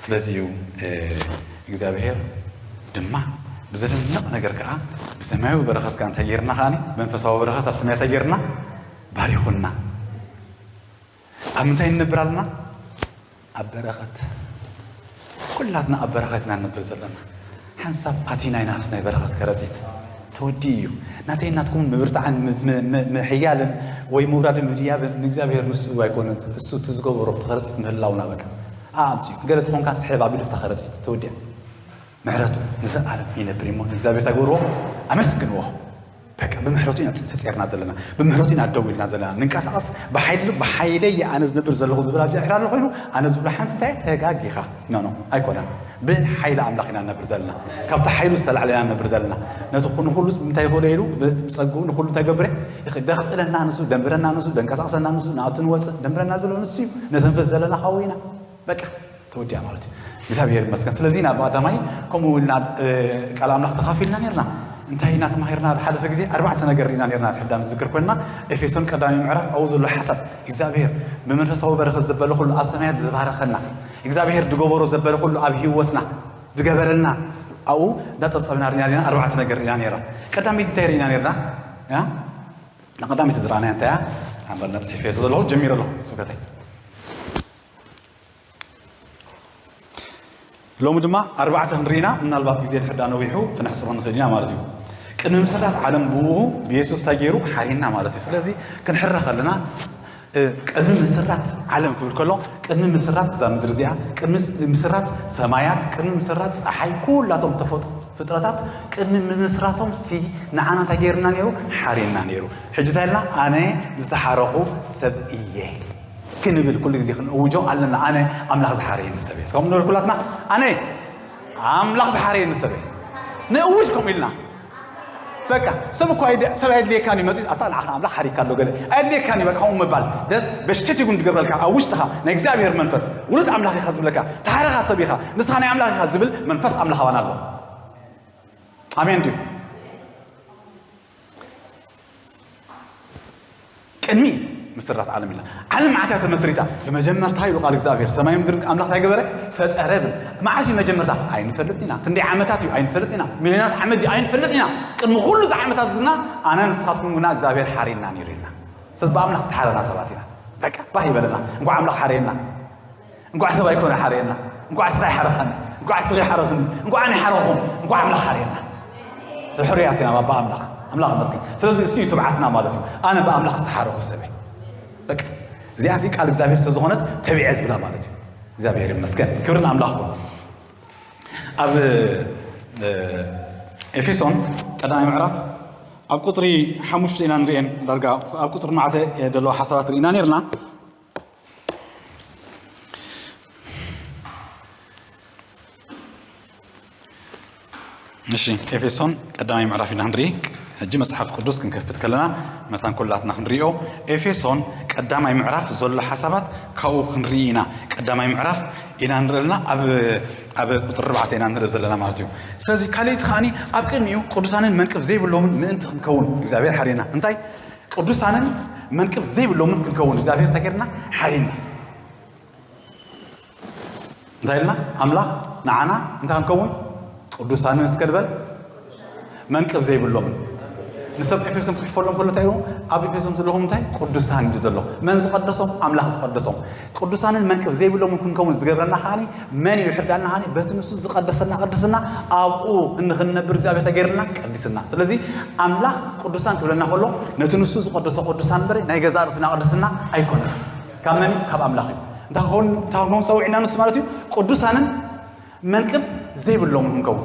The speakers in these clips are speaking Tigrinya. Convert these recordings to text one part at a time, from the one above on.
ስለዚ እዩ እግዚኣብሔር ድማ ብዘደንቕ ነገር ከዓ ብሰማያዊ በረኸት ከዓ እንታይ ገይርና ከዓኒ መንፈሳዊ በረኸት ኣብ ሰማይ እንታይ ገይርና ባሪኹና። ኣብ ምንታይ እንነብር ኣለና? ኣብ በረኸት። ኩላትና ኣብ በረኸት ኢና ንነብር ዘለና። ሓንሳብ ኣቲና ኢና ኣብቲ ናይ በረኸት ከረጺት። ተወዲኡ እዩ። ናተይ ናትኩምን ምብርታዕን ምሕያልን ወይ ምውራድን ምድያብን ንእግዚኣብሔር ንሱ ኣይኮነን። እሱ እቲ ዝገበሮ ኣብቲ ከረጺት ምህላውና በቃ ኣምፅኡ ገለ ትኾንካ ስሕብ ኣቢሉ ኣብታ ከረፂት ተወዲያ። ምሕረቱ ንዘለኣለም ይነብር እሞ ንእግዚኣብሔር እንታይ ግበርዎ? ኣመስግንዎ። በቃ ብምሕረቱ ኢና ተፀርና ዘለና፣ ብምሕረቱ ኢና ደው ኢልና ዘለና። ንንቀሳቐስ ብሓይል ብሓይለይ ኣነ ዝነብር ዘለኹ ዝብል ኣብ ድሕር ኣሎ ኮይኑ ኣነ ዝብሎ ሓንቲ እንታይ ተጋጊኻ ኖ ኖ ኣይኮነን። ብሓይሊ ኣምላኽ ኢና ንነብር ዘለና። ካብቲ ሓይሉ ዝተላዕለ ኢና ንነብር ዘለና። ነቲ ኩ- ንኹሉ እንታይ ይኽእሎ ኢሉ ብፀግኡ ንኹሉ እንታይ ገብረ ይኽእል። ደኽእለና ንሱ፣ ደንብረና ንሱ፣ ደንቀሳቕሰና ንሱ፣ ንኣቱ ንወፅእ ደንብረና ዘሎ ንሱ እዩ። ነተንፍስ ዘለና ሓዊ ኢና። በቃ ተወዲኣ ማለት እዩ። እግዚኣብሔር ይመስገን። ስለዚ ናብ ቀዳማይ ከምኡ ኢልና ቃል ኣምላኽ ተኻፊልና ነርና። እንታይ ኢና ተማሂርና? ዝሓለፈ ግዜ ኣርባዕተ ነገር ርኢና ነርና። ሕዳን ዝዝክር ኮይንና ኤፌሶን ቀዳማይ ምዕራፍ ኣብኡ ዘሎ ሓሳብ እግዚኣብሔር ብመንፈሳዊ በረኸት ዘበለ ኩሉ ኣብ ሰማያት ዝባረኸና እግዚኣብሔር ዝገበሮ ዘበለ ኩሉ ኣብ ህይወትና ዝገበረልና ኣብኡ እንዳጸብጸብና ርኢና ርኢና ኣርባዕተ ነገር ርኢና ነርና። ቀዳመይቲ እንታይ ርኢና ነርና? ያ ንቀዳመይቲ ዝረኣናያ እንታይ እያ? ኣንበልና ጽሒፈዮ ዘለኹ ጀሚረ ኣለኹ ስብከተይ። ሎሚ ድማ ኣርባዕተ ክንርኢና ምናልባት ግዜ ድሕዳ ነዊሑ ክነሕፅሮ ንኽእል ኢና ማለት እዩ። ቅድሚ ምስራት ዓለም ብኡ ብየሱስ እንታይ ገይሩ ሓሪና ማለት እዩ። ስለዚ ክንሕረ ከለና ቅድሚ ምስራት ዓለም ክብል ከሎ ቅድሚ ምስራት እዛ ምድሪ እዚኣ ቅድሚ ምስራት ሰማያት ቅድሚ ምስራት ፀሓይ ኩላቶም ተፈጥሮ ፍጥረታት ቅድሚ ምምስራቶም ሲ ንዓና እንታይ ገይርና ነይሩ ሓሪና ነይሩ። ሕጂ እንታይ ኢልና ኣነ ዝተሓረኹ ሰብ እየ ክንብል ኩሉ ግዜ ክንእውጆ ኣለና። ኣነ ኣምላኽ ዝሓረየኒ ሰብ እየ። እስካብ ንብል ኩላትና ኣነ ኣምላኽ ዝሓረየኒ ሰብ እየ። ንእውጅ ከምኡ ኢልና በቃ ሰብ እኮ ኣይደ- ሰብ ኣየድልየካን እዩ መፂኡ ኣታ ንዓኻ ኣምላኽ ሓሪካ ኣሎ ገለ ኣየድልየካን እዩ በቃ ከምኡ ምባል ደ- በሽተት ይጉን ዝገብረልካ ኣብ ውሽጥኻ ናይ እግዚኣብሔር መንፈስ ውሉድ ኣምላኽ ኢኻ ዝብለካ ተሓረኻ ሰብ ኢኻ ንስኻ ናይ ኣምላኽ ኢኻ ዝብል መንፈስ ኣምላኽ ኣባና ኣሎ። ኣሜን ድዩ? ቅድሚ ምስራት ዓለም ኢልና ዓለም መዓት እያ ተመስሪታ። ብመጀመርታ ኢሉ ቃል እግዚኣብሔር ሰማይ ምድሪ ኣምላኽ እንታይ ገበረ? ፈጠረ ብል። መዓስ እዩ መጀመርታ? ኣይንፈልጥ ኢና። ክንደይ ዓመታት እዩ? ኣይንፈልጥ ኢና። ሚልዮናት ዓመት እዩ? ኣይንፈልጥ ኢና። ቅድሚ ኩሉ እዚ ዓመታት እዚ ግና ኣነ ንስኻትኩም ግና እግዚኣብሔር ሓሪና ነይሩ ኢልና። ስለዚ ብኣምላኽ ዝተሓረና ሰባት ኢና። በቃ ባህ ይበለና። እንኳዕ ኣምላኽ ሓረየና። እንኳዕ ሰብ ኣይኮነ ሓረየና። እንኳዕ ስኻ ይሓረኸኒ። እንኳዕ ስኻ ይሓረኽኒ። እንኳዕ ኣነ ይሓረኹም። እንኳዕ ኣምላኽ ሓረየና። ሕሩያት ኢና ባባ ኣምላኽ። ኣምላኽ ይመስገን። ስለዚ እሱ እዩ ትብዓትና ማለት እዩ። ኣነ ብኣምላኽ ዝተሓረኹ ሰብ እየ። በቃ እዚኣ ሲ ቃል እግዚኣብሔር ስለ ዝኾነት ተቢዐ ዝብላ ማለት እዩ። እግዚኣብሔር ይመስገን። ክብሪ ንኣምላኽ ይኹን። ኣብ እ፣ ኤፌሶን ቀዳማይ ምዕራፍ ኣብ ቁፅሪ ሓሙሽተ ኢና ንሪኤን ዳርጋ ኣብ ቁፅሪ ኣርባዕተ ዘለዋ ሓሳባት ርኢና ነርና። እሺ ኤፌሶን ቀዳማይ ምዕራፍ ኢና ክንርኢ። ሕጂ መጽሓፍ ቅዱስ ክንከፍት ከለና መታን ኩላትና ክንሪኦ ኤፌሶን ቀዳማይ ምዕራፍ ዘሎ ሓሳባት ካብኡ ክንርኢ ኢና። ቀዳማይ ምዕራፍ ኢና ንርኢ ኣለና ኣብ ኣብ ቁፅሪ ኣርባዕተ ኢና ንርኢ ዘለና ማለት እዩ። ስለዚ ካልእቲ ከዓኒ ኣብ ቅድሚኡ ቅዱሳንን መንቅብ ዘይብሎምን ምእንቲ ክንከውን እግዚኣብሔር ሓሪና እንታይ ቅዱሳንን መንቅብ ዘይብሎምን ክንከውን እግዚኣብሔር እንታይ ገርና ሓሪና እንታይ ኢልና ኣምላኽ ንዓና እንታይ ክንከውን ቅዱሳንን እስከ ንበል መንቅብ ዘይብሎም ንሰብ ኤፌሶን ክፅሕፈሎም ከሎ እንታይ ኢሉ ኣብ ኤፌሶን ዘለኹም እንታይ ቅዱሳን እዩ ዘሎ መን ዝቀደሶም ኣምላኽ ዝቀደሶም ቅዱሳንን መንቅብ ዘይብሎምን ክንከውን ዝገብረና ከዓኒ መን እዩ ሕዳና ከዓኒ በቲ ንሱ ዝቀደሰና ቅድስና ኣብኡ እንክንነብር እግዚኣብሔር ተገይርና ቀዲስና ስለዚ ኣምላኽ ቅዱሳን ክብለና ከሎ ነቲ ንሱ ዝቀደሶ ቅዱሳን እምበር ናይ ገዛ ርእስና ቅድስና ኣይኮነን ካብ መን ካብ ኣምላኽ እዩ እንታይ ክኸውን እንታይ ክንከውን ፀዊዕና ንሱ ማለት እዩ ቅዱሳንን መንቅብ ዘይብሎም ክንከውን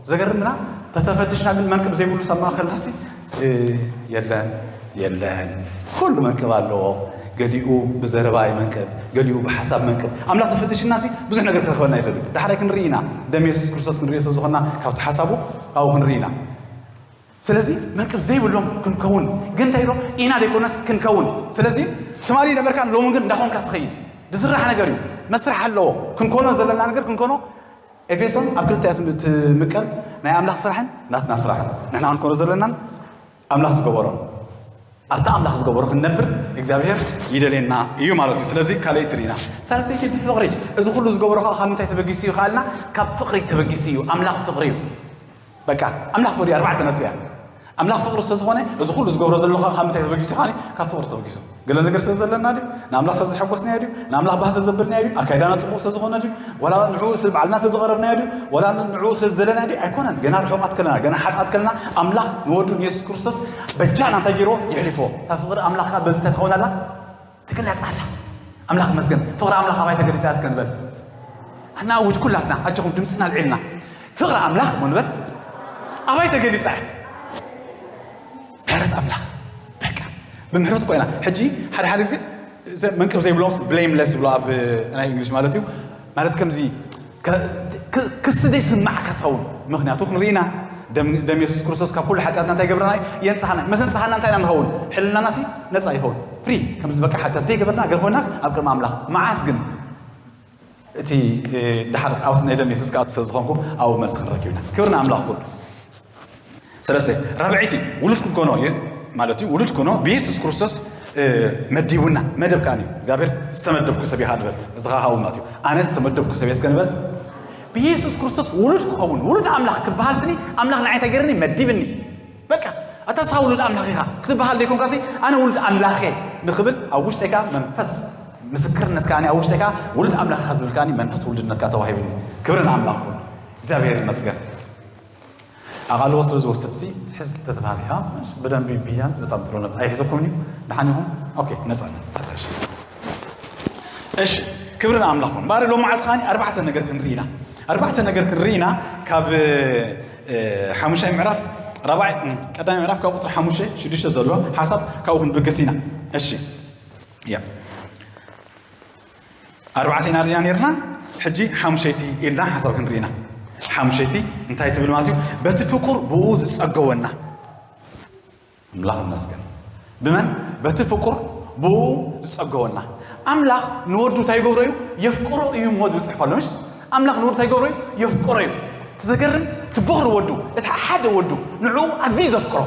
ዘገርምና ተተፈትሽና ግን መንቅብ ዘይብሉ ሰብ ማእኸልና ሲ የለን የለን ኩሉ መንቅብ ኣለዎ ገሊኡ ብዘረባ ይመንቅብ ገሊኡ ብሓሳብ መንቅብ ኣምላኽ ተፈትሽና ሲ ብዙሕ ነገር ክረኽበና ይኽእል እዩ ዳሕራይ ክንርኢ ኢና ደም የሱስ ክርስቶስ ክንሪኦ ስለ ዝኾንና ካብቲ ሓሳቡ ካብኡ ክንርኢ ኢና ስለዚ መንቅብ ዘይብሎም ክንከውን ግን እንታይ ኢሎም ኢና ዘይኮነስ ክንከውን ስለዚ ትማሊ ነበርካ ሎሚ ግን እንዳኾንካ ትኸይድ ዝስራሕ ነገር እዩ መስራሕ ኣለዎ ክንኮኖ ዘለና ነገር ክንኮኖ ኤፌሶን ኣብ ክልተ እያ ትምቀል ናይ ኣምላኽ ስራሕን ናትና ስራሕን ንሕና ክንኮኖ ዘለናን ኣምላኽ ዝገበሮን ኣብቲ ኣምላኽ ዝገበሮ ክንነብር እግዚኣብሔር ይደልየና እዩ ማለት እዩ። ስለዚ ካልኣይቲ ርኢና። ሳልሰይቲ ብፍቕሪ። እዚ ኩሉ ዝገበሮ ከዓ ካብ ምንታይ ተበጊሱ እዩ ካልና፣ ካብ ፍቕሪ ተበጊሱ እዩ። ኣምላኽ ፍቕሪ እዩ። በቃ ኣምላኽ ፍቕሪ እዩ። ኣርባዕተ ነጥቢ እያ። ኣምላኽ ፍቕሪ ስለ ዝኾነ እዚ ኩሉ ዝገብሮ ዘሎ ከዓ ካብ ምንታይ ተበጊሱ ካኒ፣ ካብ ፍቕሪ ተበጊሱ። ገለ ነገር ስለ ዘለና ድዩ? ንኣምላኽ ስለ ዘሐጎስናዮ ድዩ? ንኣምላኽ ባህ ስለ ዘበልናዮ ድዩ? ኣካይዳና ጽቡቕ ስለ ዝኾነ ድዩ? ዋላ ንዕኡ ስለ ባዕልና ስለ ዝቐረብናዮ ድዩ? ዋላ ንዕኡ ስለ ዝደለናዮ ድዩ? ኣይኮነን። ገና ርሑቓት ከለና፣ ገና ሓጥኣት ከለና ኣምላኽ ንወዱ ንየሱስ ክርስቶስ በጃና እንታይ ገይርዎ? የሕሊፍዎ። እታ ፍቕሪ ኣምላኽ ከዓ በዚ እንታይ ትኸውን ኣላ? ትግለጽ ኣላ። ኣምላኽ ይመስገን። ፍቕሪ ኣምላኽ ኣባይ ተገሊጻ እስከ ንበል። ኣናውጅ ኩላትና ኣጆኹም ድምፅና ኣልዒልና። ፍቕሪ ኣምላኽ እሞ ንበል። ኣባይ ተገሊጻ እያ። ምሕረት ኣምላኽ። በቃ ብምሕረቱ ኮይና። ሕጂ ሓደ ሓደ ግዜ ዘ-፣ መንቅብ ዘይብሎምስ ብሌምለስ ይብሎ ኣብ ናይ እንግሊሽ ማለት እዩ። ማለት ከምዚ ከ-፣ ክ-፣ ክሲ ዘይስማዓካ ትኸውን። ምኽንያቱ ክንርኢና ደም፣ ደም የሱስ ክርስቶስ ካብ ኩሉ ሓጢኣትና እንታይ ገብረና እዩ? የንጽሃና። መሰንጽሃና እንታይ ኢና ንኸውን? ሕልናናሲ ነጻ ይኸውን። ፍሪ። ከምዚ በቃ ሓጢኣት ዘይገበርና ገር ኮይናስ ኣብ ቅድሚ ኣምላኽ። መዓስ ግን? እቲ፣ እ፣ ድሓር ኣብቲ ናይ ደም የሱስ ክኣቱ ስለ ዝኾንኩ ኣብኡ መልሲ ክንረክብ ኢና። ክብሪ ንኣምላኽ ኩሉ። ሰለስተ፣ ራብዐይቲ ውሉድ ክንኮኖ እዩ ማለት እዩ። ውሉድ ኮኖ ብየሱስ ክርስቶስ፣ እ፣ መዲቡና። መደብ ከኣ እዩ። እግዚኣብሔር ዝተመደብኩ ሰብ ኢኻ ዝበል። እዚ ኸኣ ሃው ማለት እዩ። ኣነ ዝተመደብኩ ሰብ እየ እስከ ንበል። ብየሱስ ክርስቶስ ውሉድ ክኸውን፣ ውሉድ ኣምላኽ ክበሃል ስኒ ኣምላኽ ንዓይ እንታይ ገይርኒ? መዲብኒ። በቃ ኣታ ስኻ ውሉድ ኣምላኽ ኢኻ ክትበሃል ዘይኮንካሲ ኣነ ውሉድ ኣምላኽ እየ ንኽብል ኣብ ውሽጠይ ከኣ መንፈስ ምስክርነት ከኣ ኣብ ውሽጠይ ከኣ ውሉድ ኣምላኽ ኢኻ ዝብል ከኣ መንፈስ ውሉድነት ከኣ ተዋሂብኒ። ክብሪ ንኣምላኽ ይኹን። እግዚኣብሔር ይመስገን። ኣቓልቦ ስለ ዝወስድ ሲ ሕዝ ተተባቢኻ ብደንቢ ብያን በጣም ጥሩ ነበር። ኣይሕዘኩም እዩ። ደሓን ኢኹም? ኦኬ፣ ነጻነት። እሺ። እሺ፣ ክብሪ ንኣምላኽ ይኹን። ባሪ ሎም መዓልቲ ኻኒ ኣርባዕተ ነገር ክንርኢ ኢና። ኣርባዕተ ነገር ክንርኢ ኢና። ካብ፣ እ፣ ሓሙሻይ ምዕራፍ፣ ራብዓይ፣ እ፣ ቀዳማይ ምዕራፍ ካብ ቁጽሪ ሓሙሽተ፣ ሽዱሽተ ዘሎ ሓሳብ ካብኡ ክንብገስ ኢና። እሺ። ያ። ኣርባዕተ ኢና ርኢና ነርና፣ ሕጂ ሓሙሸይቲ ኢልና ሓሳብ ክንርኢ ኢና። ሓሙሸይቲ እንታይ ትብል ማለት እዩ? በቲ ፍቁር ብኡ ዝጸገወና። ኣምላኽ ይመስገን። ብመን? በቲ ፍቁር ብኡ ዝጸገወና። ኣምላኽ ንወዱ እንታይ ይገብሮ እዩ? የፍቅሮ እዩ እሞ ዝብል ጽሑፍ ኣሎ፣ ምሽ? ኣምላኽ ንወዱ እንታይ ይገብሮ እዩ? የፍቅሮ እዩ። እቲ ዘገርም፣ እቲ ቦኽሪ ወዱ፣ እቲ ሓደ ወዱ፣ ንዕኡ ኣዝዩ ዘፍቅሮ።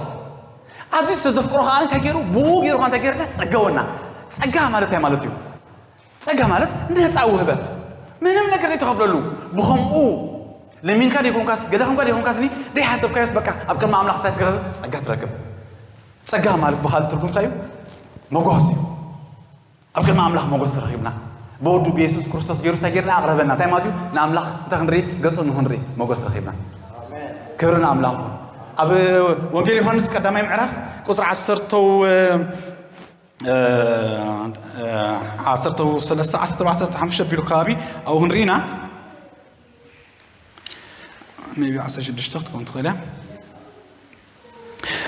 ኣዝዩ ስለ ዘፍቅሮ ከኣ እንታይ ገይሩ? ብኡ ገይሩ ከኣ እንታይ ገይርና? ጸገወና። ጸጋ ማለት እንታይ ማለት እዩ? ጸጋ ማለት ነጻ ውህበት። ምንም ነገር ዘይተኸፍለሉ። ብኸምኡ ለሚንካ ዘይኮንካስ፣ ገለ ኮንካ ዘይኮንካስኒ፣ ዘይሓሰብካዮስ በቃ ኣብ ቅድሚ ኣምላኽ እንታይ ትረክብ? ጸጋ ትረክብ። ጸጋ ማለት ብኻልእ ትርጉም እንታይ እዩ? መጎስ እዩ። ኣብ ቅድሚ ኣምላኽ መጎስ ረኺብና። ብወዱ ብየሱስ ክርስቶስ ገይሩ እንታይ ገይርና? ኣቕረበና። እንታይ ማለት እዩ? ንኣምላኽ እንታይ ክንርኢ? ገጹ ንኽንርኢ መጎስ ረኺብና። ክብሪ ንኣምላኽ ይኹን። ኣብ ወንጌል ዮሃንስ ቀዳማይ ምዕራፍ ቁጽሪ ዓሰርተ፣ እ፣ እ፣ እ፣ ዓሰርተ ሰለስተ፣ ዓሰርተ ኣርባዕተ፣ ዓሰርተ ሓሙሽተ ኣቢሉ ከባቢ ኣብኡ ክንርኢ ኢና። ሜቢ ዓሰርተ ሽዱሽተ ክትከውን ትኽእል እያ።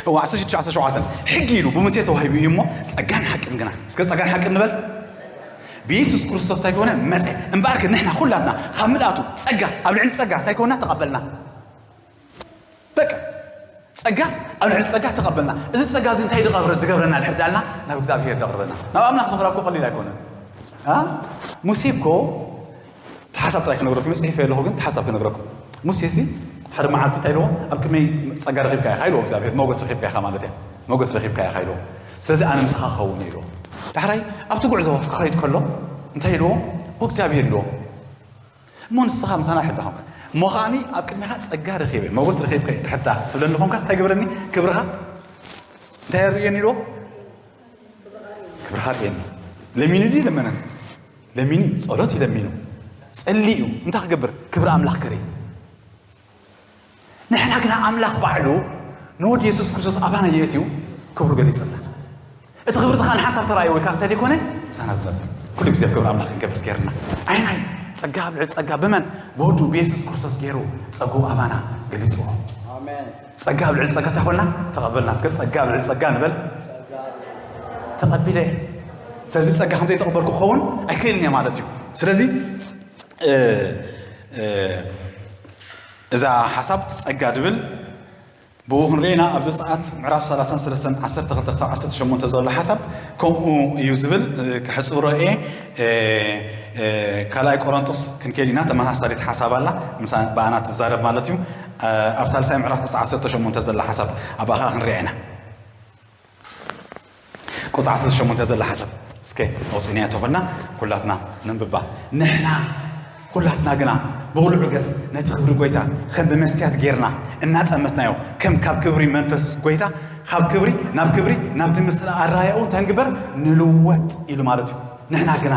እዋ፣ ዓሰርተ ሽዱሽተ፣ ዓሰርተ ሸውዓተ። ሕጊ ኢሉ ብሙሴ ተዋሂቡ እዩ እሞ፣ ጸጋን ሓቅን ግና። እስከ ጸጋን ሓቅን ንበል። ብየሱስ ክርስቶስ እንታይ ኮነ? መጸ። እምበኣር ግን ንሕና ኩላትና ካብ ምልኣቱ ጸጋ ኣብ ልዕሊ ጸጋ እንታይ ኮና? ተቐበልና። በቃ፣ ጸጋ ኣብ ልዕሊ ጸጋ ተቐበልና። እዚ ጸጋ እዚ እንታይ ድቐብረ-፣ ድገብረና ድሕር ዳልና? ናብ እግዚኣብሔር ደቕርበና። ናብ ኣምላኽ ምቕራብ እኮ ቀሊል ኣይኮነን። አ? ሙሴ እኮ፣ እቲ ሓሳብ ጥራይ ክነግረኩም፣ ጽሒፈ ኣለኹ፣ ግን እቲ ሓሳብ ክነግረኩም። ሙሴ እዚ ሓደ መዓልቲ እንታይ ኢልዎ? ኣብ ቅድመይ ጸጋ ረኺብካ ኢኻ ኢልዎ እግዚኣብሔር፣ ሞገስ ረኺብካ ኢኻ ማለት እያ። ሞገስ ረኺብካ ኢኻ ኢልዎ። ስለዚ ኣነ ምሳኻ ክኸውን እየ ኢልዎ። ዳሕራይ ኣብቲ ጉዕዞ ክኸይድ ከሎ እንታይ ኢልዎ? ኦ እግዚኣብሔር ኢልዎ። እሞ ንስኻ ምሳና ድሕር ዳኾንካ፣ እሞ ኸኣኒ ኣብ ቅድሜኻ ጸጋ ረኺበ፣ ሞገስ ረኺብከ ድሕር ዳ ትብለኒ ኾንካስ እንታይ ግበረኒ? ክብርኻ እንታይ ርእየኒ ኢልዎ? ክብርኻ ርእየኒ። ለሚኑ ድዩ ለመነን? ለሚኑ፣ ጸሎት እዩ ለሚኑ። ጸልዩ፣ እንታይ ክገብር? ክብሪ ኣምላኽ ክርኢ። ንሕና ግና ኣምላኽ ባዕሉ ንወዲ የሱስ ክርስቶስ ኣባና የእትዩ ክብሩ ገሊጽልና። እቲ ክብሪ እቲ ኻን ሓንሳብ ተራእየ ወይ ከዓ ዘይኮነ ምሳና ዝነብር። ኩሉ ግዜ ኣብ ክብሪ ኣምላኽ ክንገብር ገይርና። ኣይናይ ጸጋ ኣብ ልዕሊ ጸጋ ብመን? ብወዱ ብየሱስ ክርስቶስ ገይሩ ጸግኡ ኣባና ገሊጽዎ። ኣሜን። ጸጋ ኣብ ልዕሊ ጸጋ እንታይ ኾንና? ተቐበልና። እስከ ጸጋ ኣብ ልዕሊ ጸጋ ንበል። ተቐቢለ። ስለዚ ጸጋ ከም ዘይተቐበልኩ ክኸውን ኣይክእልን እየ ማለት እዩ። ስለዚ፣ እ፣ እ፣ እዛ ሓሳብ ጸጋ ድብል ብኡ ክንርኢ ኢና። ኣብ ዘጸኣት ምዕራፍ ሰላሳን ሰለስተን ዓሰርተ ክልተ ክሳብ ዓሰርተ ሸሞንተ ዘሎ ሓሳብ ከምኡ እዩ ዝብል፣ እ፣ ክሕጽሮ እየ። እ፣ እ፣ ካልኣይ ቆሮንጦስ ክንከይድ ኢና። ተመሳሳሊት ሓሳብ ኣላ፣ ምሳ-፣ ብኣና ትዛረብ ማለት እዩ። እ፣ ኣብ ሳልሳይ ምዕራፍ ቁጽሪ ዓሰርተ ሸሞንተ ዘላ ሓሳብ ኣብኣ ኸኣ ክንሪኣ ኢና። ቁጽሪ ዓሰርተ ሸሞንተ ዘላ ሓሳብ እስከ ኣውጽእናያ ተኾና ኩላትና ነንብባ። ንሕና ኩላትና ግና ብቕሉዕ ገጽ ነቲ ክብሪ ጐይታ ከም ብመስትያት ጌርና እናጠመትናዮ፣ ከም ካብ ክብሪ መንፈስ ጐይታ፣ ካብ ክብሪ ናብ ክብሪ፣ ናብቲ ምስላ ኣራያኡ እንታይ ንግበር? ንልወጥ ኢሉ ማለት እዩ። ንሕና ግና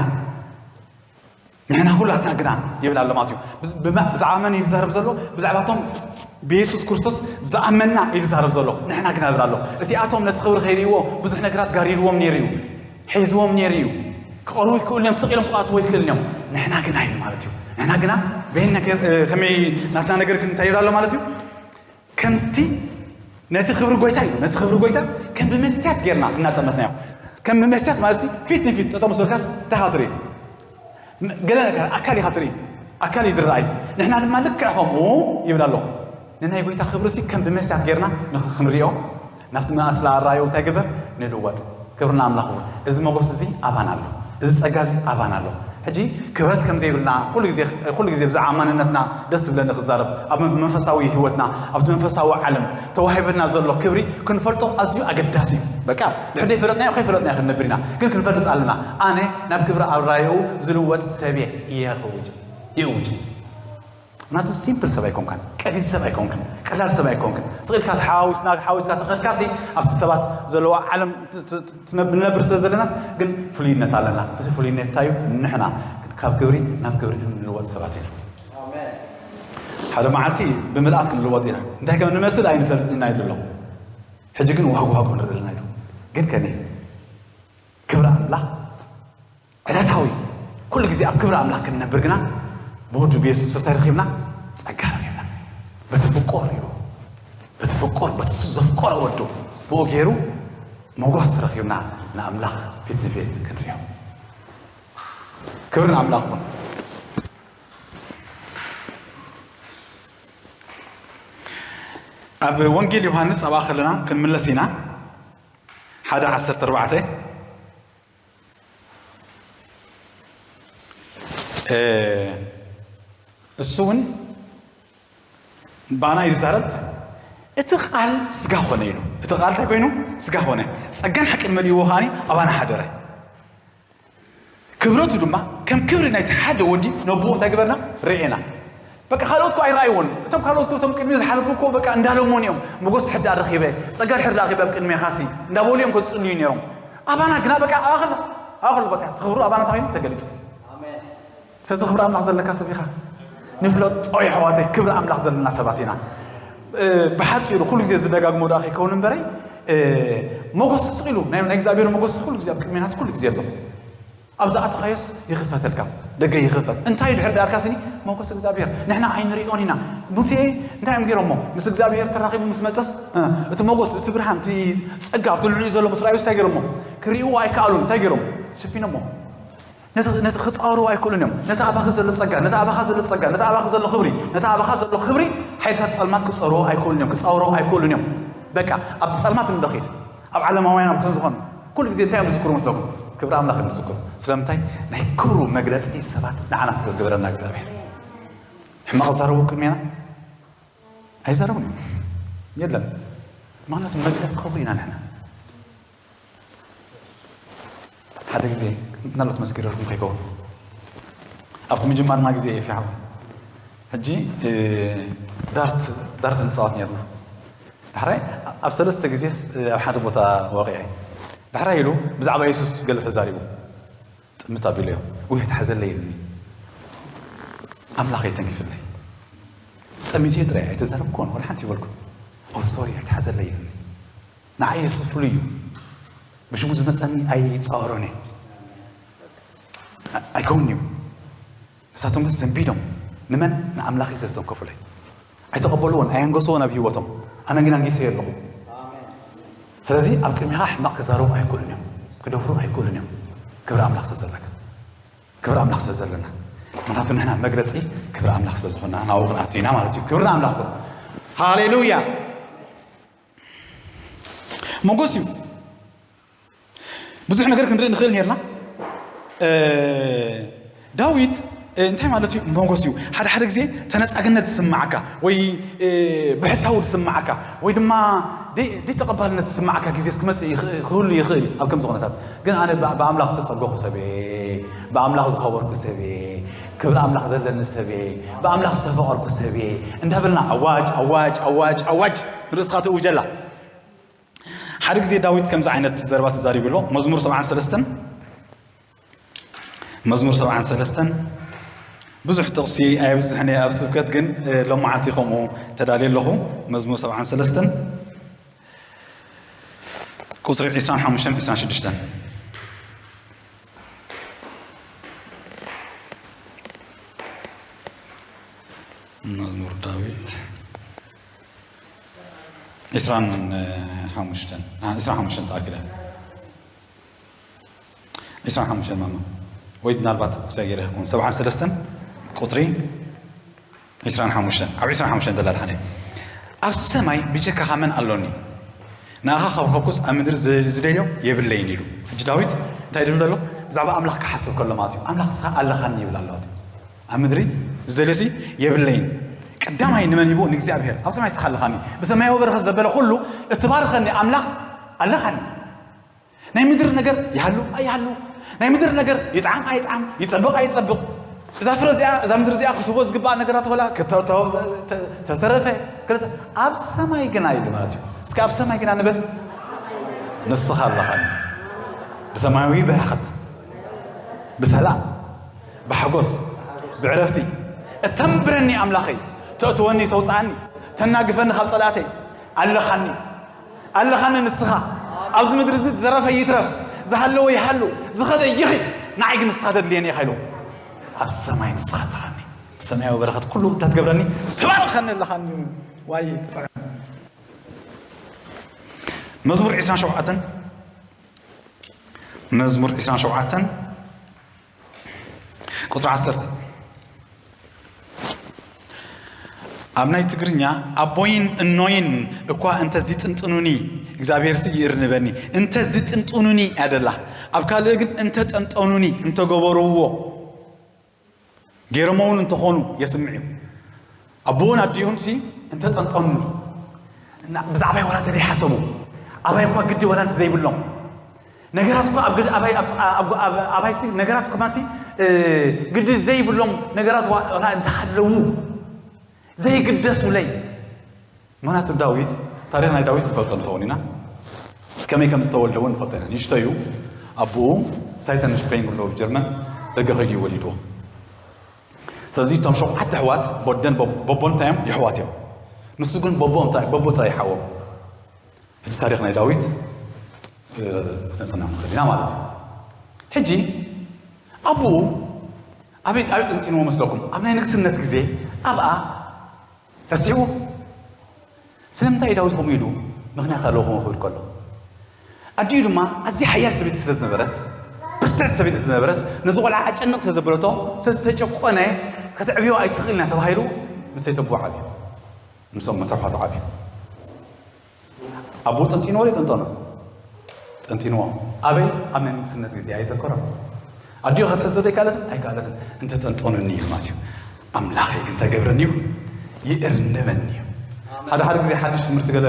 ንሕና ኩላትና ግና ይብል ኣሎ ማለት እዩ። ብዝ-፣ ብማ-፣ ብዛዕባ መን እዩ ዝዛረብ ዘሎ? ብዛዕባቶም ብየሱስ ክርስቶስ ዝኣመንና እዩ ዝዛረብ ዘሎ። ንሕና ግና ይብል ኣሎ። እቲኣቶም ነቲ ክብሪ ከይርእይዎ ብዙሕ ነገራት ጋሪድዎም ነይሩ እዩ። ሒዝዎም ነይሩ እዩ። ክቐርቡ ይክእሉ እዮም፣ ስቕ ኢሎም ክኣትዎ ይክእሉ እዮም። ንሕና ግና እዩ ማለት እዩ። ንሕና ግና በይን ነገር፣ እ፣ ከመይ ናትና ነገር ግን እንታይ ይብል ኣሎ ማለት እዩ? ከምቲ ነቲ ክብሪ ጐይታ እዩ። ነቲ ክብሪ ጐይታ ከም ብመስትያት ጌርና እናጠመትናዮ። ከም ብመስትያት ማለት ሲ ፊት ንፊት ጠጠው ምስ በልካስ እንታይ ኢኻ ትርኢ? ገለ ነገር ኣካል ኢኻ ትርኢ። ኣካል እዩ ዝረኣይ። ንሕና ድማ ልክዕ ከምኡ ይብል ኣሎ። ንናይ ጐይታ ክብሪ ሲ ከም ብመስትያት ጌርና ንኽ-፣ ክንሪኦ ናብቲ መኣስላ ኣራዮ እንታይ ግበር? ንልወጥ። ክብሪ ንኣምላኽ ይኹን። እዚ መጎስ እዚ ኣባና ኣሎ። እዚ ጸጋ እዚ ኣባና ኣሎ። ሕጂ ክብረት ከም ዘይብልና ኩሉ ግዜ፣ ኩሉ ግዜ ብዛዕባ ማንነትና ደስ ዝብለኒ ክዛረብ፣ ኣብ መንፈሳዊ ህይወትና፣ ኣብቲ መንፈሳዊ ዓለም ተዋሂብና ዘሎ ክብሪ ክንፈልጦ ኣዝዩ ኣገዳሲ እዩ። በቃ፣ ድሕር ዘይፈለጥናዮ ከይፈለጥናዮ ክንነብር ኢና። ግን ክንፈልጥ ኣለና። ኣነ ናብ ክብሪ ኣራየኡ ዝልወጥ ሰብ እየ፣ እየ ክውጅ፣ ይእውጅ። ናቱ ሲምፕል ሰብ ኣይኮንካን፣ ቀሊል ሰብ ኣይኮንክን፣ ቀላል ሰብ ኣይኮንክን። ስቕ ኢልካ ተሓዋዊስና፣ ተሓዋዊስካ ተኸድካሲ ኣብቲ ሰባት ዘለዋ ዓለም ት-፣ ት-፣ ት-፣ ትነብ-፣ ንነብር ስለ ዘለናስ ግን ፍሉይነት ኣለና። እዚ ፍሉይነት እንታይ እዩ? ንሕና ካብ ክብሪ ናብ ክብሪ እንልወጥ ሰባት ኢና። ሓደ መዓልቲ ብምልኣት ክንልወጥ ኢና። እንታይ ከም እንመስል ኣይንፈልጥን ኢና ኢሉ ኣሎ። ሕጂ ግን ዋግ ዋግ ንርኢ ኣለና ኢሉ። ግን ከመይ? ክብሪ ኣምላኽ ዕለታዊ ኩሉ ግዜ ኣብ ክብሪ ኣምላኽ ክንነብር ግና ብወዱ ብየሱስ ክርስቶስ ረኺብና፣ ጸጋ ረኺብና። በቲ ፍቁር ኢሉ፣ በቲ ፍቁር፣ በቲ እሱ ዘፍቀሮ ወዱ ብኡ ገይሩ ሞገስ ረኺብና ንኣምላኽ ፊት ንፊት ክንሪኦ። ክብሪ ንኣምላኽ ይኹን። ኣብ ወንጌል ዮሃንስ ኣብኣ ከለና ክንምለስ ኢና። ሓደ ዓሰርተ ኣርባዕተ፣ እ፣ እሱ እውን ባና እዩ ዝዛረብ። እቲ ቃል ስጋ ኾነ ኢሉ። እቲ ቃል እንታይ ኮይኑ? ስጋ ኾነ። ጸጋን ሓቅን መሊእዎ ከዓኒ ኣባና ሓደረ። ክብረቱ ድማ ከም ክብሪ ናይቲ ሓደ ወዲ ነቦኡ እንታይ ገበርና? ርኤና። በቃ ካልኦት እኮ ኣይረኣይዎን። እቶም ካልኦት እኮ እቶም ቅድሚ ዝሓለፉ እኮ በቃ እንዳለሞን እዮም። ሞገስ ድሕር ደኣ ረኺበ፣ ጸጋ ድሕር ደኣ ረኺበ ኣብ ቅድሜኻሲ እንዳበሉ እዮም እኮ ዝጽልዩ ነይሮም። ኣባና ግና በቃ ኣኸል፣ ኣኸል በቃ እቲ ክብሩ ኣባና እንታይ ኮይኑ? ተገሊጹ። ስለዚ ክብሪ ኣምላኽ ዘለካ ሰብ ኢኻ። ንፍለጦ ኣሕዋተይ፣ ክብሪ ኣምላኽ ዘለና ሰባት ኢና። እ፣ ብሓጺሩ ኩሉ ግዜ ዝደጋግሞ ደኣ ከይከውን እምበረይ፣ እ፣ ሞገስ ስቕ ኢሉ፣ ናይ፣ ናይ እግዚኣብሔር ሞገስ ኩሉ ግዜ ኣብ ቅድሜናስ ኩሉ ግዜ ኣሎ። ኣብ ዝኣተኻዮስ ይኽፈተልካ፣ ደገ ይኽፈት። እንታይ ድሕር ደኣልካ ስኒ? ሞገስ እግዚኣብሔር። ንሕና ኣይንሪኦን ኢና። ሙሴ እንታይ እዮም ገይሮሞ? ምስ እግዚኣብሔር ተራኺቡ ምስ መጸስ፣ እ፣ እቲ ሞገስ፣ እቲ ብርሃን፣ እቲ ጸጋ ኣብቲ ልዕሊኡ ዘሎ ምስ ረኣዩስ እንታይ ገይሮሞ? ክርእይዎ ኣይከኣሉን። እንታይ ገይሮም? ሸፊኖሞ። ነቲ፣ ነቲ ክጻወሩ ኣይክእሉን እዮም። ነቲ ኣባኺ ዘሎ ጸጋ፣ ነቲ ኣባኻ ዘሎ ጸጋ፣ ነቲ ኣባኺ ዘሎ ክብሪ፣ ነቲ ኣባኻ ዘሎ ክብሪ ሓይልታት ጸልማት ክጸርዎ ኣይክእሉን እዮም፣ ክጻወሩ ኣይክእሉን እዮም። በቃ ኣብ ጸልማት እንደኺድ፣ ኣብ ዓለማውያን ኣብ ዝኾኑ ኩሉ ግዜ እንታይ እዮም ዝዝክሩ መስለኩም? ክብሪ ኣምላኽ እዮም ዝዝክሩ። ስለምንታይ? ናይ ክብሩ መግለጺ ሰባት ንዓና ስለ ዝገበረና እግዚኣብሔር። ሕማቕ ዝዛረቡ ቅድሜና ኣይዛረቡን እዮም። የለን። ምኽንያቱ መግለጺ ክብሪ ኢና ንሕና። ሓደ ግዜ ምናልባት መስኪረልኩም ከይከውን ኣብቲ ምጅማርና ግዜ እዩ ፊሓው። ሕጂ፣ እ፣ ዳርት፣ ዳርት ንጻወት ነርና። ዳሕራይ ኣብ ሰለስተ ግዜ፣ እ፣ ኣብ ሓደ ቦታ ወቂዐ። ዳሕራይ ኢሉ ብዛዕባ የሱስ ገለ ተዛሪቡ። ጥምት ኣቢለዮ። ውይ፣ ኣይትሓዘለይ ኢሉኒ። ኣምላኽ ኣይተንኪፍለይ። ጠሚትዮ ጥራይ ኣይተዛረብኩን፣ ወላ ሓንቲ ይበልኩ። ኦ፣ ሶሪ፣ ኣይትሓዘለይ ኢሉኒ። ንዓይ የሱስ ፍሉይ እዩ። ብሽሙ ዝመጸኒ ኣይጻወሮን እየ። ኣ-፣ ኣይከውንን እዩ። ንሳቶም ግን ሰንቢዶም። ንመን? ንኣምላኸይ ስለ ዝተንከፉለይ። ኣይተቐበልዎን፣ ኣየንገስዎን ኣብ ህይወቶም። ኣነ ግን ኣንጊሰዮ ኣለኹ። ስለዚ ኣብ ቅድሜኻ ሕማቕ ክዛረቡ ኣይክእሉን እዮም። ክደፍሩ ኣይክእሉን እዮም። ክብሪ ኣምላኽ ስለ ዘለካ። ክብሪ ኣምላኽ ስለ ዘለና። ምኽንያቱ ንሕና መግለጺ ክብሪ ኣምላኽ ስለ ዝኾንና ናብኡ ክንኣቱ ኢና ማለት እዩ። ክብሪ ንኣምላኽ ይኹን። ሃሌሉያ። ሞገስ እዩ። ብዙሕ ነገር ክንርኢ ንኽእል ነርና። እ፣ ዳዊት እንታይ ማለት እዩ? ሞገስ እዩ። ሓደ ሓደ ግዜ ተነጻግነት ዝስምዓካ ወይ ብሕታዊ ዝስምዓካ ወይ ድማ ደይ ተቐባልነት ዝስምዓካ ግዜ ክመጽእ ክህሉ ይኽእል እዩ። ኣብ ከምዚ ኩነታት ግን ኣነ ብኣምላኽ ዝተጸገኹ ሰብየ፣ ብኣምላኽ ዝኸበርኩ ሰብየ፣ ክብሪ ኣምላኽ ዘለኒ ሰብየ፣ ብኣምላኽ ዝተፈቐርኩ ሰብየ እንዳበልና ኣዋጅ ኣዋጅ ኣዋጅ ኣዋጅ ንርእስኻ ትእውጀላ። ሓደ ግዜ ዳዊት ከምዚ ዓይነት ዘረባ ተዛሪቡ ኣሎ። መዝሙር ሰብዓን ሰለስተን መዝሙር ሰብዓን ሰለስተን ብዙሕ ጥቕሲ ኣየብዝሕን እየ ኣብ ስብከት፣ ግን ሎመዓልቲ ከምኡ ተዳልየ ኣለኹ። መዝሙር ሰብዓን ሰለስተን ቁፅሪ ዒስራን ሓሙሽተን ዒስራን ሽዱሽተን። መዝሙር ዳዊት ዒስራን ሓሙሽተን፣ ዒስራን ሓሙሽተን ተኣኪለ። ዒስራን ሓሙሽተን ማማ። ወይ ምናልባት ክሳይ ገይረ ይኸውን። ሰብዓን ሰለስተን ቁፅሪ ዒስራን ሓሙሽተን። ኣብ ዒስራን ሓሙሽተን ደላልሓነ። ኣብ ሰማይ ብጀካኻ መን ኣሎኒ? ንኣኻ ካብ ረኸብኩስ ኣብ ምድሪ ዝደልዮ የብለይን ኢሉ። ሕጂ ዳዊት እንታይ ድብል ዘሎ? ብዛዕባ ኣምላኽ ክሓስብ ከሎ ማለት እዩ። ኣምላኽ ንስኻ ኣለኻኒ ይብል ኣሎ። ኣብ ምድሪ ዝደልዮሲ የብለይን። ቀዳማይ ንመን ሂቡ? ንእግዚኣብሔር። ኣብ ሰማይ ንስኻ ኣለኻኒ። ብሰማያዊ በረኸት ዘበለ ኩሉ እትባርኸኒ ኣምላኽ ኣለኻኒ። ናይ ምድሪ ነገር ይሃሉ ኣይሃሉ፣ ናይ ምድሪ ነገር ይጥዓም ኣይጥዓም፣ ይጸብቕ ኣይጸብቕ፣ እዛ ፍረ እዚኣ፣ እዛ ምድሪ እዚኣ ክትህቦ ዝግባእ ነገራት ወላ ተተረፈ፣ ኣብ ሰማይ ግና ኢሉ ማለት እዩ። እስኪ ኣብ ሰማይ ግና ንበል። ንስኻ ኣለኻኒ ብሰማያዊ በረኸት፣ ብሰላም፣ ብሓጎስ፣ ብዕረፍቲ። እተንብረኒ ኣምላኸይ፣ ተእትወኒ፣ ተውፅኣኒ፣ ተናግፈኒ ካብ ፀላእተይ ኣለኻኒ። ኣለኻኒ ንስኻ። ኣብዚ ምድሪ እዚ ዝዘረፈ ይትረፍ፣ ዝሃለወ ይሃሉ፣ ዝኸደ ይኺድ፣ ንዓይ ግን ንስኻ ተድልየኒ ኢኻ ኢሉ። ኣብ ሰማይ ንስኻ ኣለኻኒ። ብሰማያዊ በረኸት ኩሉ እንታይ ትገብረኒ? ትባርኸኒ ኣለኻኒ። ዋይ ክጥዕም። መዝሙር ዒስራን ሸውዓተን፣ መዝሙር ዒስራን ሸውዓተን ቁፅሪ ዓሰርተ። ኣብ ናይ ትግርኛ ኣቦይን እኖይን እኳ እንተ ዝጥንጥኑኒ እግዚኣብሔር ሲ ይእርንበኒ። እንተ ዝጥንጥኑኒ እያ ደላ። ኣብ ካልእ ግን እንተ ጠንጠኑኒ፣ እንተ ገበርዎ፣ ገይሮሞ እውን እንተኾኑ የስምዕ እዩ። ኣቦውን ኣዲኡን ሲ እንተ ጠንጠኑኒ፣ ብዛዕባይ ዋላ እንተ ዘይሓሰቡ፣ ኣባይ እኳ ግዲ ዋላ እንተ ዘይብሎም፣ ነገራት እኮ ኣብ ግድ ኣባይ ኣብ ጥቓ ኣብ ኣባይ ሲ ነገራት እኮ ማሲ ግድ ዘይብሎም ነገራት ዋላ እንተሃለዉ ዘይግደሱለይ። ምክንያቱ ዳዊት፣ ታሪኽ ናይ ዳዊት ንፈልጦ ንኸውን ኢና። ከመይ ከም ዝተወልደ እውን ንፈልጦ ኢና። ንእሽቶ እዩ። ኣቦኡ ሳይተን ሽፕሬንግ ኣሎ ጀርመን፣ ደገ ከይዱ እዩ ወሊድዎ። ስለዚ እቶም ሸውዓተ ኣሕዋት ቦደን ቦቦን እንታይ እዮም? የሕዋት እዮም። ንሱ ግን ቦቦ እንታይ ቦቦ ጥራይ ይሓዎም። ሕጂ ታሪኽ ናይ ዳዊት ክነጽና ንኽእል ኢና ማለት እዩ። ሕጂ ኣቦኡ ኣበይ ኣበይ ጥንጢንዎ መስለኩም? ኣብ ናይ ንግስነት ግዜ ኣብኣ ረሲዕዎ። ስለምንታይ እዩ ዳዊት ከምኡ ኢሉ? ምኽንያት ኣለዎ ከምኡ ክብል ከሎ። ኣዲኡ ድማ ኣዝያ ሓያል ሰበይቲ ስለ ዝነበረት፣ ብርትዕቲ ሰበይቲ ስለ ዝነበረት፣ ነዚ ቆልዓ ኣጨንቕ ስለ ዘበለቶ፣ ስለ ዝተጨቆነ ከተዕብዮ ኣይትኽእልን እያ ተባሂሉ ምስ ሰይተቦ ዓብዩ። ምስኦም መሳርሖቱ ዓብዩ። ኣቦ ጠንጢንዎ ዶ ጠንጠኖ? ጠንጢንዎ። ኣበይ? ኣብ ናይ ንግስነት ግዜ ኣይዘከሮን። ኣዲኡ ክትሕዞ ዶ ኣይከኣለትን? ኣይከኣለትን። እንተ ጠንጠኑኒ ኢሉ ማለት እዩ። ኣምላኸይ ግን እንታይ ገብረኒ እዩ? ይእርንበኒ እዩ። ሓደ ሓደ ግዜ ሓድሽ ትምህርቲ ገለ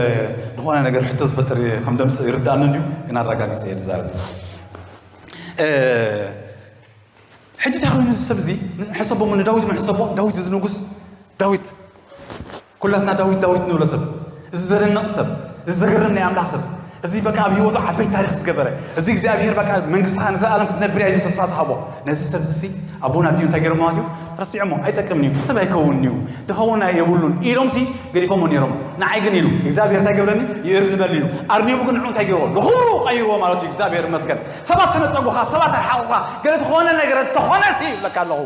ዝኾነ ነገር ሕቶ ዝፈጥር ከም ደምፂ ይርዳእኒ እንድዩ፣ ግን ኣረጋጊፀ እየ ዝዛረብ። ሕጂ እንታይ ኮይኑ እዚ ሰብ እዚ ንሕሰቦ፣ ንዳዊት ንሕሰቦ፣ ዳዊት እዚ ንጉስ፣ ዳዊት ኩላትና ዳዊት ዳዊት ንብሎ ሰብ፣ እዚ ዘደንቕ ሰብ፣ እዚ ዘገርም ናይ ኣምላኽ ሰብ፣ እዚ በቃ ኣብ ህይወቱ ዓበይቲ ታሪኽ ዝገበረ፣ እዚ እግዚኣብሔር በቃ መንግስትኻ ንዘለኣለም ክትነብር እያ ኢሉ ተስፋ ዝሃቦ፣ ነዚ ሰብ እዚ ኣቦን ኣዲኡ እንታይ ገይሮሞ ማለት እዩ? ረሲዖሞ። ኣይጠቅምን እዩ፣ ሰብ ኣይከውንን እዩ፣ ድኸውን የብሉን ኢሎም ሲ ገዲፎሞ ነይሮም። ንዓይ ግን ኢሉ እግዚኣብሔር እንታይ ገብረኒ? ይእርንበኒ ኢሉ። ኣርኒቡ ግን ንዑ እንታይ ገይርዎ? ንኽብሩ ቀይርዎ ማለት እዩ። እግዚኣብሔር ይመስገን። ሰባት ተነጸጉኻ፣ ሰባት ኣርሓቑኻ፣ ገለ ተኾነ ነገር እንተኾነ ሲ ይብለካ ኣለኹ።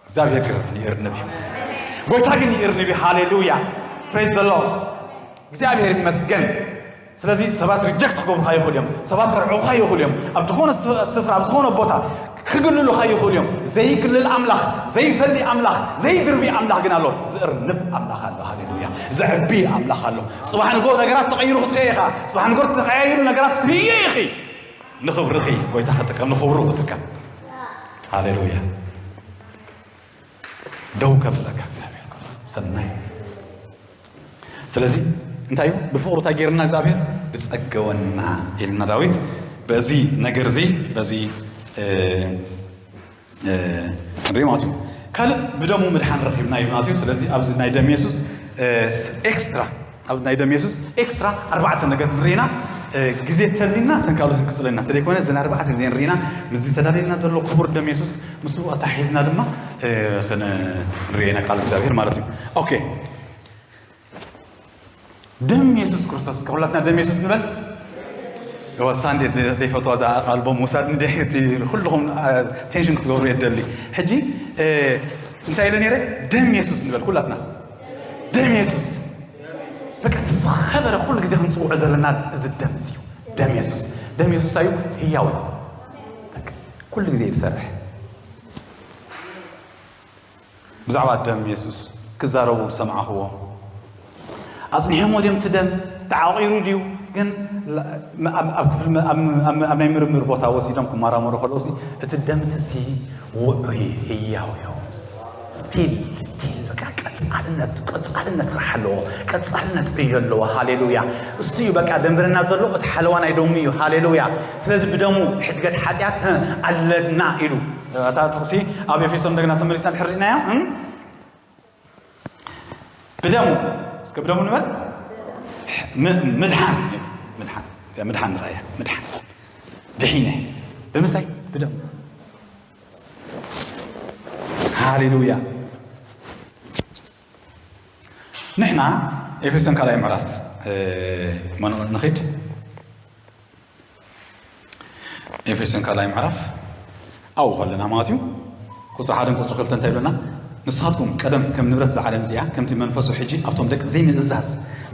እግዚኣብሔር ግን ይእርንብ እዩ። ጎይታ ግን ይእርንብ እዩ። ሃሌሉያ። Praise the Lord። እግዚኣብሔር ይመስገን። ስለዚ ሰባት ሪጀክት ክገብሩኻ ይኽእሉ እዮም። ሰባት ከርዕቑኻ ይኽእሉ እዮም። ኣብ ዝኾነ ስ- ስፍራ፣ ኣብ ዝኾነ ቦታ ክግልሉኻ ይኽእሉ እዮም። ዘይግልል ኣምላኽ፣ ዘይፈሊ ኣምላኽ፣ ዘይድርቢ ኣምላኽ ግን ኣሎ። ዝእርንብ ኣምላኽ ኣሎ። ሃሌሉያ። ዘዕቢ ኣምላኽ ኣሎ። ጽባሕ ንግሆ ነገራት ተቐይሩ ክትርኢ ኢኻ። ጽባሕ ንግሆ ተቐያይሩ ነገራት ክትርእዮ ኢኺ። ንኽብርኺ ጎይታ ክጥቀም፣ ንኽብሩ ክጥቀም። ሃሌሉያ። ደው ከብለካ እግዚኣብሔር ሰናይ። ስለዚ እንታይ እዩ? ብፍቕሩ እንታይ ገይርና እግዚኣብሔር? ዝጸገወና ኢልና ዳዊት። በዚ ነገር እዚ፣ በዚ ንርኢ ማለት እዩ። ካልእ ብደሙ ምድሓን ረኺብና እዩ ማለት እዩ። ስለዚ ኣብዚ ናይ ደም የሱስ ኤክስትራ፣ ኣብዚ ናይ ደም የሱስ ኤክስትራ ኣርባዕተ ነገር ንርኢና። ግዜ ተሊና ተንካሉት ክንቅፅለና ተደይኮነ እዘን ኣርባዕተ ግዜ ንርኢና። ምስዚ ተዳሊልና ዘሎ ክቡር ደም የሱስ ምስ ኣታሒዝና ድማ ክንርኢና ቃል እግዚኣብሔር ማለት እዩ። ኦኬ፣ ደም የሱስ ክርስቶስ። ከሁላትና ደም የሱስ ንበል። ወሳን ደይፈትዋ እዛ ኣልቦም ውሳድ እንደ እቲ ኩልኹም ቴንሽን ክትገብሩ የደሊ። ሕጂ እንታይ ኢለ ነይረ? ደም የሱስ ንበል ኩላትና። ደም የሱስ በቃ እቲ ዝኸበረ ኩሉ ግዜ ክንፅውዖ ዘለና እዚ ደም እዚ እዩ። ደም የሱስ፣ ደም የሱስ ኣዩ ህያው እዩ። ኩሉ ግዜ እዩ ዝሰርሕ። ብዛዕባ ደም የሱስ ክዛረቡ ዝሰማዕኽዎ ኣጽኒሖሞ ድዮም? እቲ ደም ተዓቒሩ ድዩ? ግን ኣብ ናይ ምርምር ቦታ ወሲዶም ክመራመሩ ከለውሲ እቲ ደም እቲ ሲ ውዑይ ህያው እዩ። ስቲል ስቲል በቃ ቀጻልነት ቀጻልነት ስራሕ ኣለዎ። ቀጻልነት ዕዮ ኣለዎ። ሃሌሉያ። እሱ እዩ በቃ ደንብርና ዘሎ እቲ ሓለዋ ናይ ደሙ እዩ። ሃሌሉያ። ስለዚ ብደሙ ሕድገት ሓጢኣት ኣለና ኢሉ እታ ጥቕሲ ኣብ ኤፌሶን እንደገና ተመሊስና ድሕር ርኢናያ። ብደሙ እስከ ብደሙ ንበል። ምድሓን ምድሓን ምድሓን ንረኣያ ምድሓን ድሒነ ብምንታይ? ብደሙ። ሃሌሉያ። ንሕና ኤፌሶን ካልኣይ ምዕራፍ ንኽድ። ኤፌሶን ካልኣይ ምዕራፍ ኣብኡ ከለና ማለት እዩ። ቁፅሪ ሓደን ቁፅሪ ክልተ እንታይ ይብለና? ንስኻትኩም ቀደም ከም ንብረት እዛ ዓለም እዚኣ ከምቲ መንፈሱ ሕጂ ኣብቶም ደቂ ዘይምእዛዝ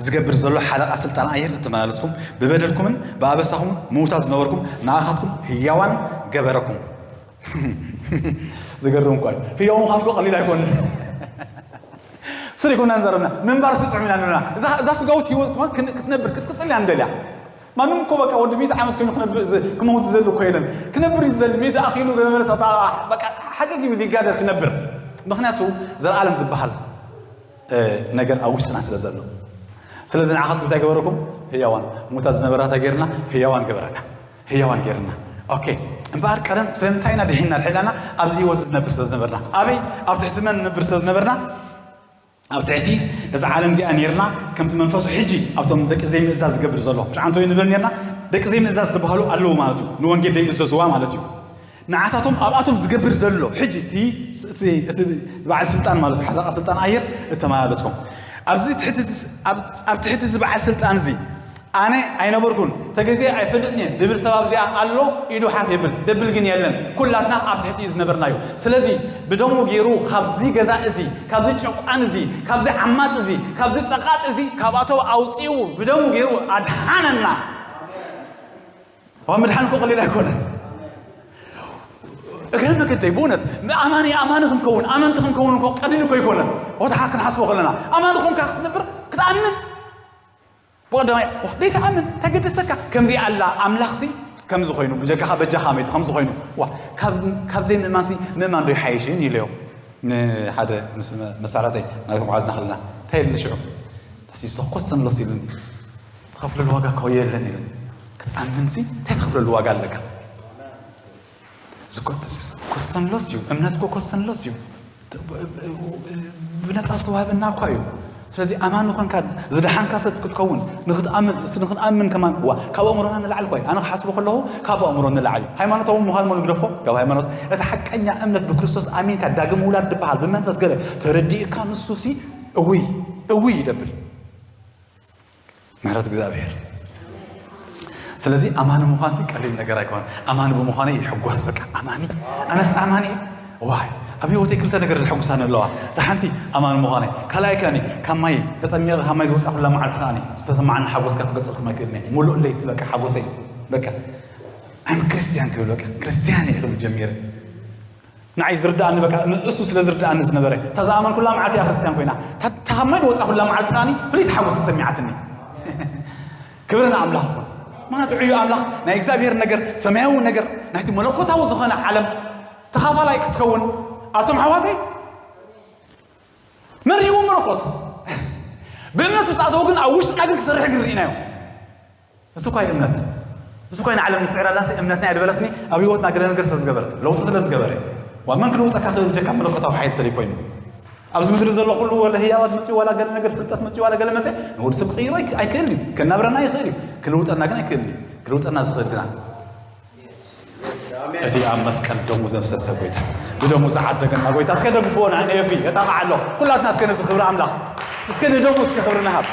ዝገብር ዘሎ ሓለቓ ስልጣን ኣየር እተመላለስኩም ብበደልኩምን ብኣበሳኹምን ምውታት ዝነበርኩም ንኣኻትኩም ህያዋን ገበረኩም። ዝገርም እኳ እዩ። ህያው ምዃን እኮ ቀሊል ኣይኮንን። ስሪ ኮና ንዘረብና ምንባር ስጥዕም ኢና ንብለና እዛ ስጋዊት ህይወት ክትነብር ክትቅፅል ኢና ንደልያ። ማንም እኮ በቃ ወዲ ሚእቲ ዓመት ኮይኑ ክነብር ክመውት ዝደሊ እኮ የለን። ክነብር እዩ ዝደሊ። ሚእቲ ኣኺሉ ገመመለስ በቃ ሓቂ ይብል ይጋደል ክነብር። ምክንያቱ ዘለኣለም ዝበሃል ነገር ኣብ ውሽጥና ስለ ዘሎ። ስለዚ ንዓኻትኩም እንታይ ገበረኩም? ህያዋን ሙታ ዝነበራታ ገይርና ህያዋን ገበረና። ህያዋን ገይርና። ኦኬ። እምበኣር ቀደም ስለምንታይ ኢና ድሒና ድሒላና ኣብዚ ህይወት ዝነብር ስለ ዝነበርና ኣበይ ኣብ ትሕቲ መን ንነብር ስለ ዝነበርና ኣብ ትሕቲ እዛ ዓለም እዚኣ ነይርና ከምቲ መንፈሱ ሕጂ ኣብቶም ደቂ ዘይምእዛዝ ዝገብር ዘሎ ሽዓንቶ እዩ ንብል ነርና። ደቂ ዘይምእዛዝ ዝበሃሉ ኣለዉ ማለት እዩ። ንወንጌል ደይእዘዝዋ ማለት እዩ። ንዓታቶም ኣብኣቶም ዝገብር ዘሎ ሕጂ እቲ በዓል ስልጣን ማለት እዩ ሓለቓ ስልጣን ኣየር እተመላለስኩም ኣብዚ ኣብ ትሕቲ እዚ በዓል ስልጣን እዚ ኣነ ኣይነበርኩን ተገዜ ኣይፈልጥን እየ ድብል ሰብ ኣብዚኣ ኣሎ። ኢዱ ሓፍ የብል ደብል ግን የለን። ኩላትና ኣብ ትሕቲ እዩ ዝነበርናዩ። ስለዚ ብደሙ ገይሩ ካብዚ ገዛ እዚ ካብዚ ጨቋን እዚ ካብዚ ዓማፅ እዚ ካብዚ ፀቓጥ እዚ ካብኣተው ኣውፅኡ ብደሙ ገይሩ ኣድሓነና። ዋ ምድሓን እኮ ቀሊል ኣይኮነ። እግረ መገደይ ብእውነት ኣማኒ ኣማኒ ክንከውን ኣመንቲ ክንከውን እኮ ቀሊል እኮ ኣይኮነን። ወትሓት ክንሓስቦ ከለና ኣማኒ ኮንካ ክትነብር ክትኣምን ብቐዳማይ ደይትኣምን እንታይ ገደሰካ? ከምዚ ኣላ ኣምላኽሲ ከምዚ ኮይኑ ብጀካኻ በጃኻ መይቱ ከምዚ ኮይኑ ዋ ካብ ዘይምእማንሲ ምእማን ዶ ይሓይሽን ኢለዮ። ንሓደ ምስ መሳርሕተይ ናብ ተጓዓዝና ከለና እንታይ ኢልኒ ሽዑ ተሲሶ ኮስተን ሎስ ኢሉኒ። ትኸፍለሉ ዋጋ እኮ የለን ኢሉኒ። ክትኣምንሲ እንታይ ትኸፍለሉ ዋጋ ኣለካ? ዝኮተስ ኮስተንሎስ እዩ። እምነት እኮ ኮስተንሎስ እዩ። ብነፃ ዝተዋህበና እኳ እዩ። ስለዚ ኣማኒ ኮንካ ዝደሓንካ ሰብ ክትከውን ንክትኣምን ንክንኣምን ከማን እዋ ካብ ኣእምሮና ንላዕሊ እኳ እዩ። ኣነ ክሓስቦ ከለኹ ካብ ኣእምሮ ንላዕሊ እዩ። ሃይማኖታዊ ምዃን ሞ ንግደፎ ካብ ሃይማኖት እቲ ሓቀኛ እምነት ብክርስቶስ ኣሚንካ ዳግም ውላድ ዝበሃል ብመንፈስ ገለ ተረዲእካ ንሱ ሲ እውይ እውይ ይደብል። ምሕረት እግዚኣብሔር። ስለዚ ኣማኒ ምዃንሲ ቀሊል ነገር ኣይኮነን። ኣማኒ ብምዃነ ይሕጎስ በቃ ኣማኒ ኣነስ ኣማኒ ዋይ ኣብ ህይወተይ ክልተ ነገር ዘሐጉሳኒ ኣለዋ። እታ ሓንቲ ኣማኒ ምዃነይ ካልኣይ ከኒ ካብ ማይ ተጠሚቐ ካብ ማይ ዝወፃ ኩላ መዓልቲ ከኣኒ ዝተሰማዓኒ ሓጎስካ ክገልፀልኩም ኣይክእልን እየ። ሙሉእ ለይቲ በቃ ሓጎሰይ በቃ I'm Christian ክብል በቃ ክርስቲያን እየ ክብል ጀሚረ። ንዓይ ዝርድኣኒ በቃ ንእሱ ስለ ዝርድኣኒ ዝነበረ እታ ዝኣመንኩላ መዓልቲ እያ ክርስትያን ኮይና እታ ካብ ማይ ዝወፃ ኩላ መዓልቲ ከኣኒ ፍልይቲ ሓጎስ ተሰሚዓትኒ። ክብሪ ንኣምላኽ ይኹን። ምክንያቱ ዕዮ ኣምላኽ ናይ እግዚኣብሔር ነገር ሰማያዊ ነገር ናይቲ መለኮታዊ ዝኾነ ዓለም ተኻፋላይ ክትከውን ኣቶም ኣሕዋተይ መሪዎ መለኮት። ብእምነት ምስ ኣተወ ግን ኣብ ውሽጥና ግን ክሰርሕ ግን ርኢናዮ። እሱ እኳ እዩ እምነት። እሱ እኳ እዩ ንዓለም ንስዕረላሲ እምነትና እያ ዝበለስኒ ኣብ ህይወትና ገለ ነገር ስለ ዝገበረት፣ ለውጢ ስለ ዝገበረ። ዋ መን ክልውጠካ ክእል ጀካ መለኮታዊ ሓይሊ ተለይ ኮይኑ። ኣብዚ ምድሪ ዘሎ ኩሉ ወላ ህያባት መፅኡ ዋላ ገለ ነገር ፍልጠት መፅኡ ዋላ ገለ መፅእ ንወዲ ሰብ ክቕይሮ ኣይክ- ኣይክእልን እዩ። ከናብረና ይኽእል እዩ። ክልውጠና ግን ኣይክእልን እዩ። ክልውጠና ዝኽእል ግና እቲ ኣብ መስቀል ደሙ ዘፍሰሰ ጎይታ፣ ብደሙ ዝዓደገና ጎይታ። እስከ ደግፍዎ ንዓይ ነየፊ የጣቕዓ ኣሎ። ኩላትና እስከ ነዚ ክብሪ ኣምላኽ እስከ ንደሙ እስከ ክብሪ ንሃብ።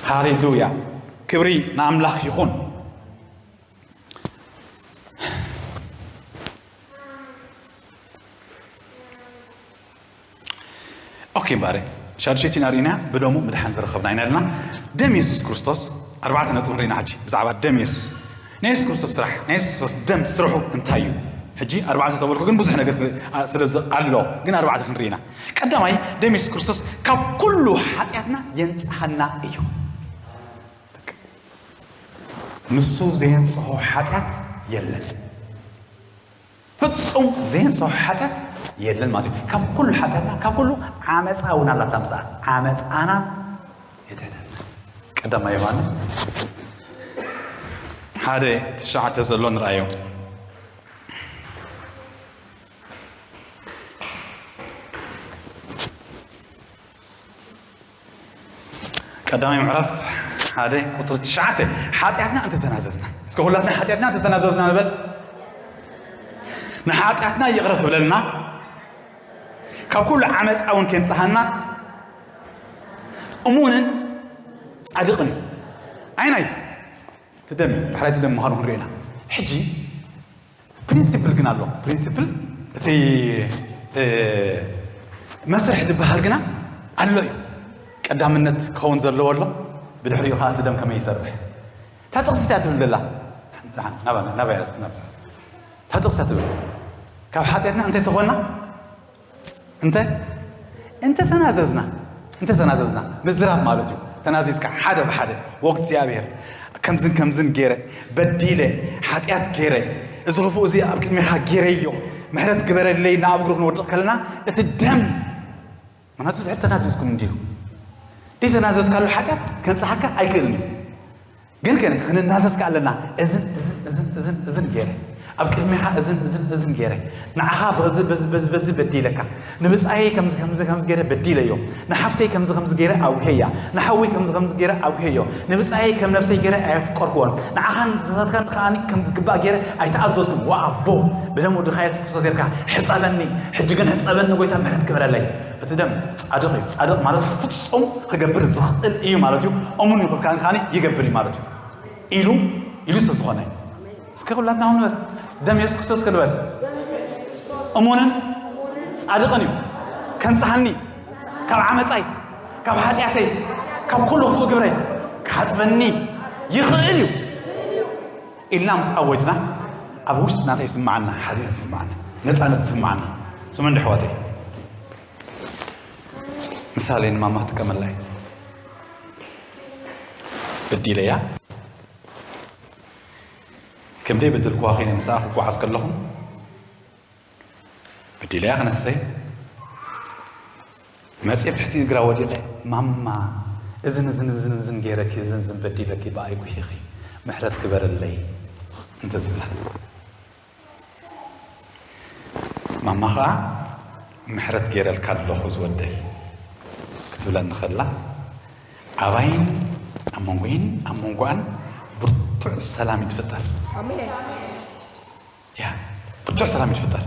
ሃሌሉያ፣ ክብሪ ንኣምላኽ ይኹን። ኦኬ እምበኣር ሻድሸይቲ ኢና ርኢና ብደሙ ምድሓን ዝረኸብና ኢና ኢልና። ደም የሱስ ክርስቶስ ኣርባዕተ ነጥቢ ንርኢና ሕጂ ብዛዕባ ደም የሱስ። ናይ የሱስ ክርስቶስ ስራሕ፣ ናይ የሱስ ክርስቶስ ደም ስርሑ እንታይ እዩ? ሕጂ ኣርባዕተ ተበልኩ ግን ብዙሕ ነገር ክ- ኣ- ስለ ዝ- ኣሎ ግን ኣርባዕተ ክንርኢና። ቀዳማይ ደም የሱስ ክርስቶስ ካብ ኩሉ ሓጢኣትና የንጽሃና እዩ። ንሱ ዘየንጽሆ ሓጢኣት የለን። ፍጹም ዘየንጽሆ ሓጢኣት የለን ማለት እዩ። ካብ ኩሉ ሓጢኣትና ካብ ኩሉ ዓመፃ እውን ኣላታ ምሳኣ ዓመፃና የድሕነና። ቀዳማይ ዮሃንስ ሓደ ትሽዓተ ዘሎ ንርኣዮ። ቀዳማይ ምዕራፍ ሓደ ቁፅሪ ትሽዓተ። ሓጢኣትና እንተተናዘዝና፣ እስከ ኩላትና ሓጢኣትና እንተተናዘዝና ንበል። ንሓጢኣትና ይቕረ ክብለልና፣ ካብ ኩሉ ዓመፃ እውን ከንፅሃና እሙንን ፃድቕን እዩ። ኣይናይ ትደም እዩ፣ ዳሕራይ ትደም ምዃኑ ክንሪኦ ኢና። ሕጂ ፕሪንሲፕል ግን ኣሎ። ፕሪንሲፕል እቲ መስርሕ ዝበሃል ግና ኣሎ እዩ። ቀዳምነት ክኸውን ዘለዎ ኣሎ። ብድሕሪኡ ከዓ እቲ ደም ከመይ ይሰርሕ? እታ ጥቕሲ እያ ትብል ዘላ። ናባ ናባ እታ ጥቕሲ እያ ትብል። ካብ ሓጢኣትና እንታይ ተኾና? እንተ እንተ ተናዘዝና እንተ ተናዘዝና ምዝራብ ማለት እዩ። ተናዚዝካ ሓደ ብሓደ ወእግዚኣብሔር ከምዝን ከምዝን ገይረ በዲለ ሓጢኣት ገይረ እዚ ክፉእ እዚ ኣብ ቅድሚኻ ገይረዮ ምሕረት ግበረለይ ናብ እግሩ ክንወድቕ ከለና እቲ ደም ምክንያቱ ድሕር ተናዚዝኩም እንዲሁ ደይ ተናዘዝካሉ ሓጢኣት ከንፅሓካ ኣይክእልን እዩ። ግን ግን ክንናዘዝ ከ ኣለና። እዝን እዝን እዝን እዝን እዝን ገይረ ኣብ ቅድሚኻ እዝን እዝን እዝን ገይረ ንዓኻ በዚ በዚ በዚ በዚ በዲለካ ንብፃየይ ከምዚ ከምዚ ከምዚ ገይረ በዲለዮ ንሓፍተይ ከምዚ ከምዚ ገይረ ኣውሄያ ንሓወይ ከምዚ ከምዚ ገይረ ኣውሄዮ ንብፃየይ ከም ነብሰይ ገይረ ኣየፍቀርክዎን ንዓኻን ንስኻትካን ከኣ ከም ዝግባእ ገይረ ኣይተኣዘዝኩን ወኣቦ ብደም ወድኻ የሱስ ክርስቶስ ጌርካ ሕፀበኒ ሕጂ ግን ሕፀበኒ ጎይታ ምሕረት ግበረለይ እቲ ደም ፃድቕ እዩ ፃድቕ ማለት ፍፁም ክገብር ዝኽእል እዩ ማለት እዩ እሙን እዩ ክብልካ ከኣ ይገብር እዩ ማለት እዩ ኢሉ ኢሉ ስለ ዝኾነ እስከ ኩላትና እውን በል ደም የሱስ ክርስቶስ ክንበል እሙንን ፃድቕን እዩ ከንፅሃኒ ካብ ዓመፃይ ካብ ሓጢኣተይ ካብ ኩሉ ክፉእ ግብረይ ክሓፅበኒ ይኽእል እዩ ኢልና ምስ ኣወጅና ኣብ ውሽጥና እንታይ ይስምዓና ሓድነት ይስምዓና ነፃነት ይስምዓና ስምዑ እንዲ ኣሕዋተይ ምሳሌ ንማማ ክጥቀመላ እየ በዲለያ ከም ደይ በደልክዋ ኸይነ ምስኣ ክጓዓዝ ከለኹ በዲለያ ክነሰይ መፅእ ትሕቲ እግራ ወዲቐ ማማ እዝን እዝን እዝን እዝን ገይረኪ እዝን እዝን በዲለኪ ብኣይ ጉሂኺ ምሕረት ግበርለይ እንተ ዝብላ ማማ ኸዓ ምሕረት ገይረልካ ኣለኹ ዝወደይ ክትብለኒ ኸላ ኣባይን ኣብ መንጎይን ኣብ መንጎኣን ብርቱዕ ሰላም እዩ ዝፍጠር ያ ብርቱዕ ሰላም እዩ ዝፍጠር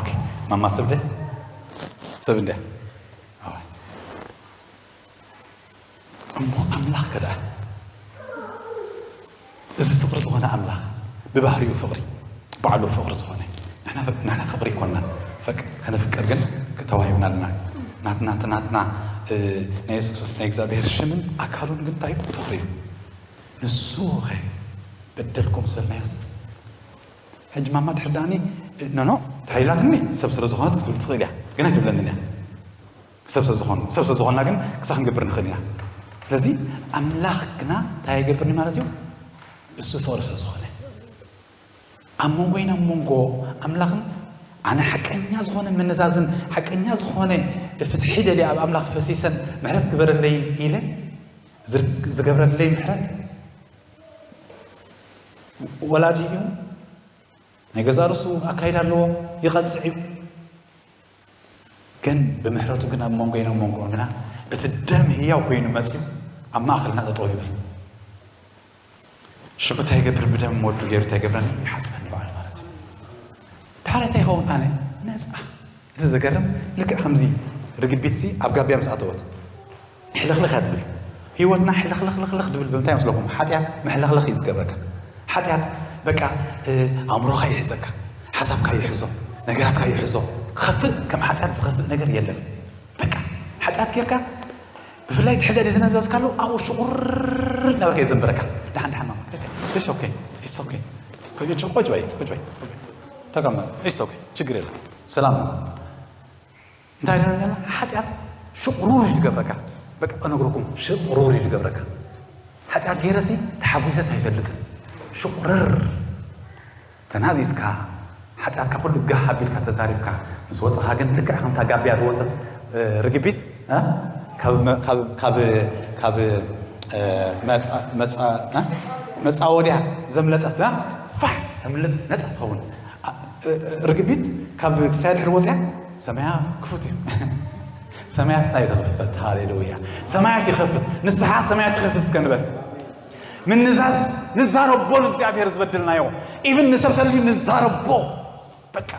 ኦኬ ማማ ሰብ ደ ሰብ እንደ እሞ ኣምላኽ ከ ደኣ እዚ ፍቕሪ ዝኾነ ኣምላኽ ብባህሪኡ ፍቕሪ ባዕሉ ፍቕሪ ዝኾነ ንሕና ፍቕሪ ይኮንና ፈቅ ከነፍቅር ግን ተዋሂብና ኣለና ናትና ናትና ናይ የሱስ ክርስቶስ ናይ እግዚኣብሔር ሽምን ኣካሉን ግን እንታይ ፍቕሪ እዩ ንሱ ኸ በደልኩም ዝበልናዮስ ሕጂ ማማ ድሕር ዳኒ ኖኖ ተሓሊላትኒ ሰብ ስለ ዝኾነት ክትብል ትኽእል እያ ግን ኣይትብለንን እያ ሰብ ስለ ዝኾኑ ሰብ ስለ ዝኾንና ግን ክሳ ክንገብር ንኽእል ኢና ስለዚ ኣምላኽ ግና እንታይ ኣይገብርኒ ማለት እዩ እሱ ፍቕሪ ስለ ዝኾነ ኣብ መንጎይን ኣብ መንጎ ኣምላኽን ኣነ ሓቀኛ ዝኾነ ምንዛዝን ሓቀኛ ዝኾነ ፍትሒ ደልየ ኣብ ኣምላኽ ፈሲሰን ምሕረት ግበረለይን ኢለ ዝር- ዝገብረለይ ምሕረት ወላዲ እዩ። ናይ ገዛ ርእሱ ኣካይዳ ኣለዎ፣ ይቐጽዕ እዩ። ግን ብምሕረቱ ግን ኣብ መንጎይን ኣብ መንጎን ግና እቲ ደም ህያው ኮይኑ መጺኡ ኣብ ማእኸልና ጠጠው ይብል። ሽዑ እንታይ ይገብር? ብደም ወዱ ገይሩ እንታይ ይገብረኒ? ይሓጽበኒ ባዕሉ ማለት እዩ። ድሓር እንታይ ይኸውን? ኣነ ነጻ። እቲ ዘገርም ልክዕ ከምዚ ርግቢትሲ ኣብ ጋብያ ምስ ኣተወት ሕልኽልኽ እያ ትብል። ህይወትና ሕልኽልኽልኽልኽ ድብል ብምንታይ መስለኩም? ሓጢኣት መሕለኽለኽ እዩ ዝገብረካ። ሓጢኣት በቃ ኣእምሮኻ ይሕዘካ፣ ሓሳብካ ይሕዞ፣ ነገራትካ ይሕዞ። ክኸፍእ ከም ሓጢኣት ዝኸፍእ ነገር የለን። በቃ ሓጢኣት ጌርካ ብፍላይ ድሕደድ የተነዘዝካሉ ኣብኡ ሽቁር እናበልካ የዘንበረካ። ደሓን ደሓን ማማ፣ it's okay, it's okay። ቆጭ በይ፣ ቆጭ በይ፣ ተቀመጥ። It's okay፣ ችግር የለም፣ ሰላም ነው። እንታይ ደለና ሓጢኣት ሽቁሩር እዩ ዝገብረካ። በቃ እነግረኩም ሽቁሩር እዩ ዝገብረካ። ሓጢኣት ገይረሲ ተሓጒሰስ ኣይፈልጥን። ሽቁርር ተናዚዝካ ሓጢኣትካ ኩሉ ጋህ ኣቢልካ ተዛሪብካ ምስ ወፅኻ ግን ልክዕ ከምታ ጋብያ ዝወፀት ርግቢት ካብ መፃወድያ ዘምለጠት ፋሕ ተምልጥ ነፃ ትኸውን። ርግቢት ካብ ክሳይ ድሕሪ ወፅያ ሰማያ ክፉት እዩ። ሰማያት ናይ ተኸፍት። ሃሌሉያ። ሰማያት ይኸፍት። ንስሓ ሰማያት ይኸፍት እስከ ንበል። ምንዛዝ ንዛረቦ ንእግዚኣብሔር ዝበደልናዮ ኢቭን ንሰብ ተልዩ ንዛረቦ። በቃ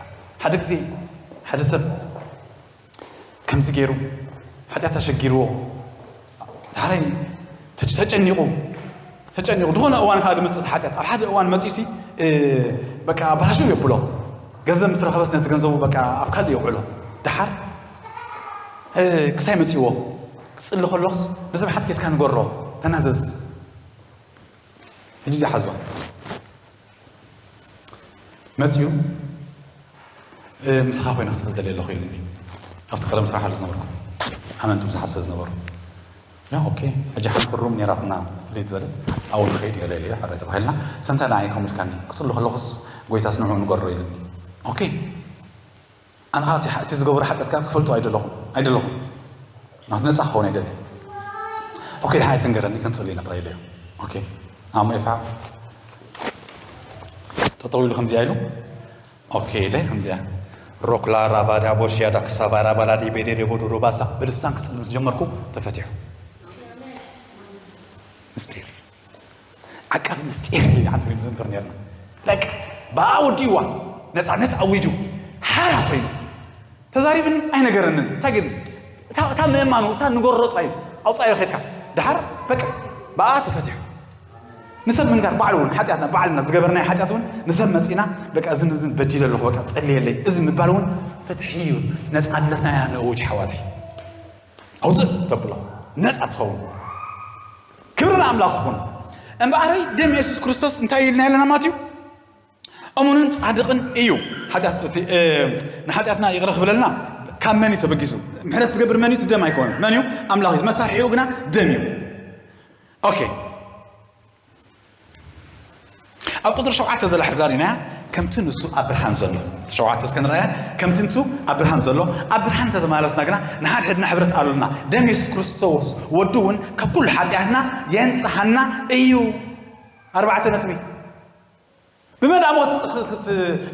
ሓደ ግዜ ሓደ ሰብ ከምዚ ገይሩ ሓጢኣት ኣሸጊርዎ ሓረይ ተጨ- ተጨኒቑ ተጨኒቑ ዝኾነ እዋን ከዓ ድምፅእ ሓጢኣት ኣብ ሓደ እዋን መፂኡ ሲ በቃ ኣባላሽው የብሎ። ገንዘብ ምስ ረኸበስ ነቲ ገንዘቡ በቃ ኣብ ካልእ የውዕሎ። ደሓር ክሳይ መፂዎ ክፅሊ ከሎስ ነዚ ብሓት ኬድካ ንገሮ። ተናዘዝ። ሕጂ እዚኣ ሓዝዋ። መፂኡ ምሳኻ ኮይነ ክፅሊ ደልየ ኣለኹ ኢሉኒ። ኣብቲ ቀደም ስራሕ ዝነበርኩ ኣመንቲ ብዙሓት ስለ ዝነበሩ ያ ኦኬ። ሕጂ ሓንቲ ሩም ነይራትና ፍልይ ዝበለት ኣብኡ ንኸይድ ገለ ኢለዮ ሕራይ ተባሂልና። ሰምታ ንዓይ ከምኡ ኢልካኒ ክፅሊ ከለኹስ ጎይታስ ንዕኡ ንገሮ ኢሉኒ። ኦኬ ኣነ ከዓ እቲ ዝገብሮ ሓጢኣት ከዓ ክፈልጦ ኣይደለኹም ኣይደለኹም ናት ነፃ ክኸውን ኣይደለ። ኦኬ ድሓ ኣይትንገረኒ ከንፅሊ ኢና ጥራይ ኢለዮ። ኦኬ ኣሞ ኤፋ ጠጠው ኢሉ ከምዚኣ ኢሉ ኦኬ ኢለ ከምዚኣ ሮክላ ራቫዳ ቦሽያ ዳክሳቫራ ባላዲ ቤዴ ደቦ ዶዶ ባሳ ብልሳን ክፅሊ ምስ ጀመርኩ ተፈቲሑ። ምስጢር ዓቃቢ ምስጢር እዩ። ሓንቲ ወይ ዝንክር ነርና በቃ ብኣ ወዲዋ ነፃነት ኣዊጁ ሓራ ኮይኑ ተዛሪብኒ ኣይነገረንን። እንታይ ግን እታ ምእማኑ እታ ንገሮ ጥራይ ኣውፃዮ ከድካ ድሓር በቃ ብኣ ተፈቲሑ። ንሰብ ምንጋር ባዕሉ እውን ሓጢኣትና ባዕልና ዝገበርናዮ ሓጢኣት እውን ንሰብ መፂና በቃ እዝን እዝን በዲለ ኣለኹ በቃ ፀልየለይ እዚ ምባል እውን ፍትሒ እዩ። ነፃነትና ኢና ነእውጅ ሓዋተይ ኣውፅእ ተብሎ ነፃ ትኸውን። ክብሪ ንኣምላኽ ይኹን። እምበኣረይ ደም የሱስ ክርስቶስ እንታይ ኢልና ኣለና ማለት እዩ? እሙንን ጻድቕን እዩ። ንሓጢኣትና ይቕረ ክብለልና ካብ መን እዩ ተበጊሱ? ምሕረት ዝገብር መን እዩ? እቲ ደም ኣይኮነን። መን እዩ? ኣምላኽ እዩ። መሳርሒኡ ግና ደም እዩ። ኦኬ ኣብ ቁፅሪ ሸውዓተ ዘላ ሕዳር ኢና ከምቲ ንሱ ኣብ ብርሃን ዘሎ ሸውዓተ እስከ ንረኣያ ከምቲ ንሱ ኣብ ብርሃን ዘሎ ኣብ ብርሃን እንተተመላለስና ግና ንሓድሕድና ሕብረት ኣሉና ደም የሱስ ክርስቶስ ወዱ እውን ካብ ኩሉ ሓጢኣትና የንፅሃና እዩ። ኣርባዕተ ነጥቢ ብመን ሞት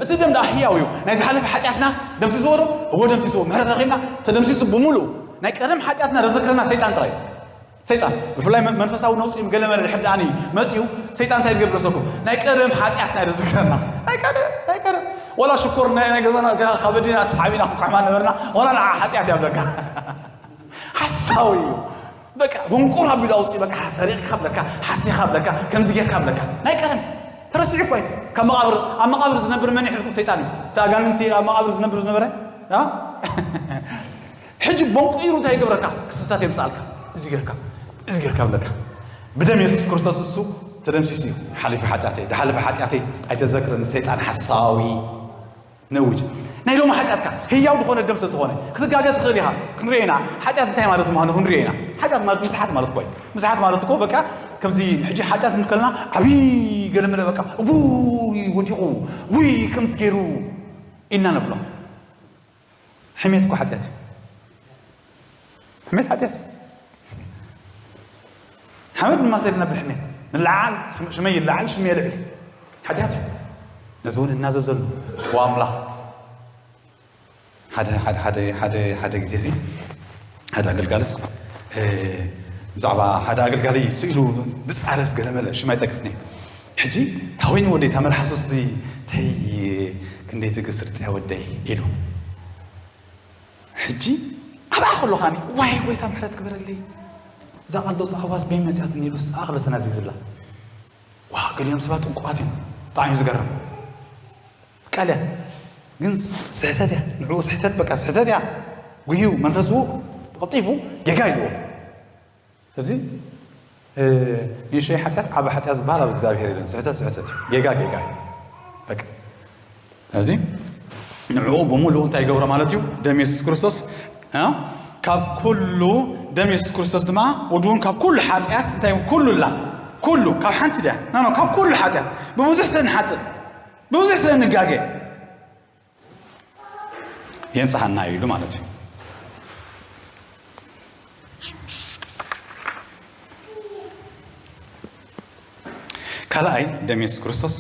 እቲ ደም ደኣ ህያው እዩ። ናይ ዝሓለፈ ሓጢኣትና ደምሲስዎ ዶ? እዎ ደምሲስዎ። ምሕረት ረኺብና ተደምሲሱ ብምሉኡ። ናይ ቀደም ሓጢኣትና ዘዘክረና ሰይጣን ጥራይ። ሰይጣን ብፍላይ መንፈሳዊ ነውፂ ገለ መለ ድሕር ደኣኒ መፂኡ ሰይጣን እንታይ ዝገብር ሰኩም ናይ ቀደም ሓጢኣትና ዘዘክረና። ናይ ቀደም ናይ ቀደም ወላ ሽኮር ናይ ናይ ገዛና ገና ካብ ኣዴና ተሓቢና ክኩሕማ ነበርና። ወላ ንዓ ሓጢኣት ያብለካ ሓሳዊ እዩ። በቃ መንቁር ኣቢሉ ኣውፅኡ በቃ ሰሪቕካ ብለካ ሓሲኻ ብለካ ከምዚ ጌርካ ብለካ ናይ ቀደም ተረሲዑ እኮ እዩ። ካብ መቓብር ኣብ መቓብር ዝነብር መን ይሕልኩም ሰይጣን እዩ። እቲ ኣጋንንቲ ኣብ መቓብር ዝነብር ዝነበረ ኣ? ሕጂ ቦንቁ ኢሉ እንታይ ይገብረካ ክስሳት የምፃልካ እዚ ጌርካ እዚ ጌርካ ብለካ ብደም የሱስ ክርስቶስ እሱ ተደምሲሱ እዩ። ሓሊፉ ሓጢኣተይ ድሓለፈ ሓጢኣተይ ኣይተዘክረን ሰይጣን ሓሳዊ ነውጅ። ናይ ሎሚ ሓጢኣትካ ህያው ዝኾነ ደም ስለ ዝኾነ ክትጋገ ትኽእል ኢኻ። ክንሪኦ ኢና። ሓጢኣት እንታይ ማለት ምዃኑ ክንሪኦ ኢና። ሓጢኣት ማለት ምስሓት ማለት እኮ እዩ። ምስሓት ማለት እኮ በቃ ከምዚ ሕጂ ሓጢኣት እንከልና ዓብዪ ገለመለ በቃ ውይ ወዲቑ ውይ ከምዚ ገይሩ ኢልና ነብሎ። ሕሜት እኮ ሓጢኣት እዩ። ሕሜት ሓጢኣት እዩ። ሓመድ ድማ ሰሪና ብሕሜት ንለዓል ሽመይ ይለዓል ሽመይ የልዕል ሓጢኣት እዩ። ነዚ እውን እናዘዘሉ ዋምላኽ ሓደ ሓደ ሓደ ሓደ ሓደ ግዜ ሲ ሓደ ኣገልጋልስ ብዛዕባ ሓደ ኣገልጋሊ ስኢሉ ዝፃረፍ ገለመለ ሽማ ይጠቅስኒ። ሕጂ ታወይኒ ወደይ ታመልሓሱስ ተይ ክንደይ ትግስር ጥያ ወደይ ኢሉ። ሕጂ ኣብኣ ከሎ ኻኒ ዋይ ጎይታ ምሕረት ግበረለይ እዛ ቃል ዶ ፃዕዋስ በይ መፅያትኒ ኢሉስ ኣኽሎ ተናዚዝላ። ዋ ገሊኦም ሰባት ጥንቁቓት እዮም። ብጣዕሚ ዝገርም ቃል እያ። ግን ስሕተት እያ። ንዕኡ ስሕተት በቃ ስሕተት እያ። ጉህዩ መንፈስኡ ቀልጢፉ ጌጋ ይልዎ። ስለዚ ንእሽተይ ሓጢኣት ዓብ ሓጢኣት ዝበሃል ኣብ እግዚኣብሔር የለን። ስሕተት ስሕተት እዩ። ጌጋ ጌጋ እዩ። በቃ ስለዚ ንዕኡ ብምሉኡ እንታይ ይገብሮ ማለት እዩ? ደም የሱስ ክርስቶስ እ? ካብ ኩሉ ደም የሱስ ክርስቶስ ድማ ወድውን ካብ ኩሉ ሓጢኣት እንታይ ኩሉ ላ ኩሉ ካብ ሓንቲ ድያ ና ካብ ኩሉ ሓጢኣት ብብዙሕ ስለ ንሓጥእ ብብዙሕ ስለ ንጋገ የንጽሃና እዩ ኢሉ ማለት እዩ። ካልኣይ ደም የሱስ ክርስቶስ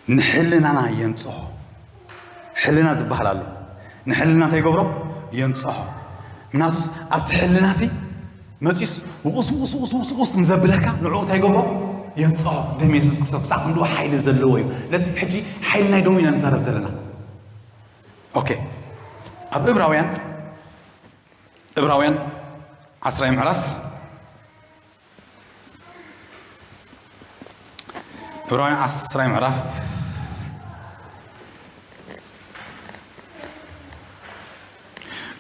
ንሕልናና የንጽሆ። ሕልና ዝበሃል ኣሎ። ንሕልና እንታይ ይገብሮ? የንጽሆ። ምናቱስ ኣብቲ ሕልና ሲ መጺስ ውቁስ ውቁስ ውቁስ ውቁስ ውቁስ ንዘብለካ ንዕኡ እንታይ ይገብሮ? የንጽሆ። ደም የሱስ ክርስቶስ ክሳብ ክንድኡ ሓይሊ ዘለዎ እዩ። ነዚ ሕጂ ሓይሊ ናይ ደሙ ኢና ንዛረብ ዘለና። ኦኬ ኣብ እብራውያን እብራውያን ዓስራይ ምዕራፍ እብራውያን ዓስራይ ምዕራፍ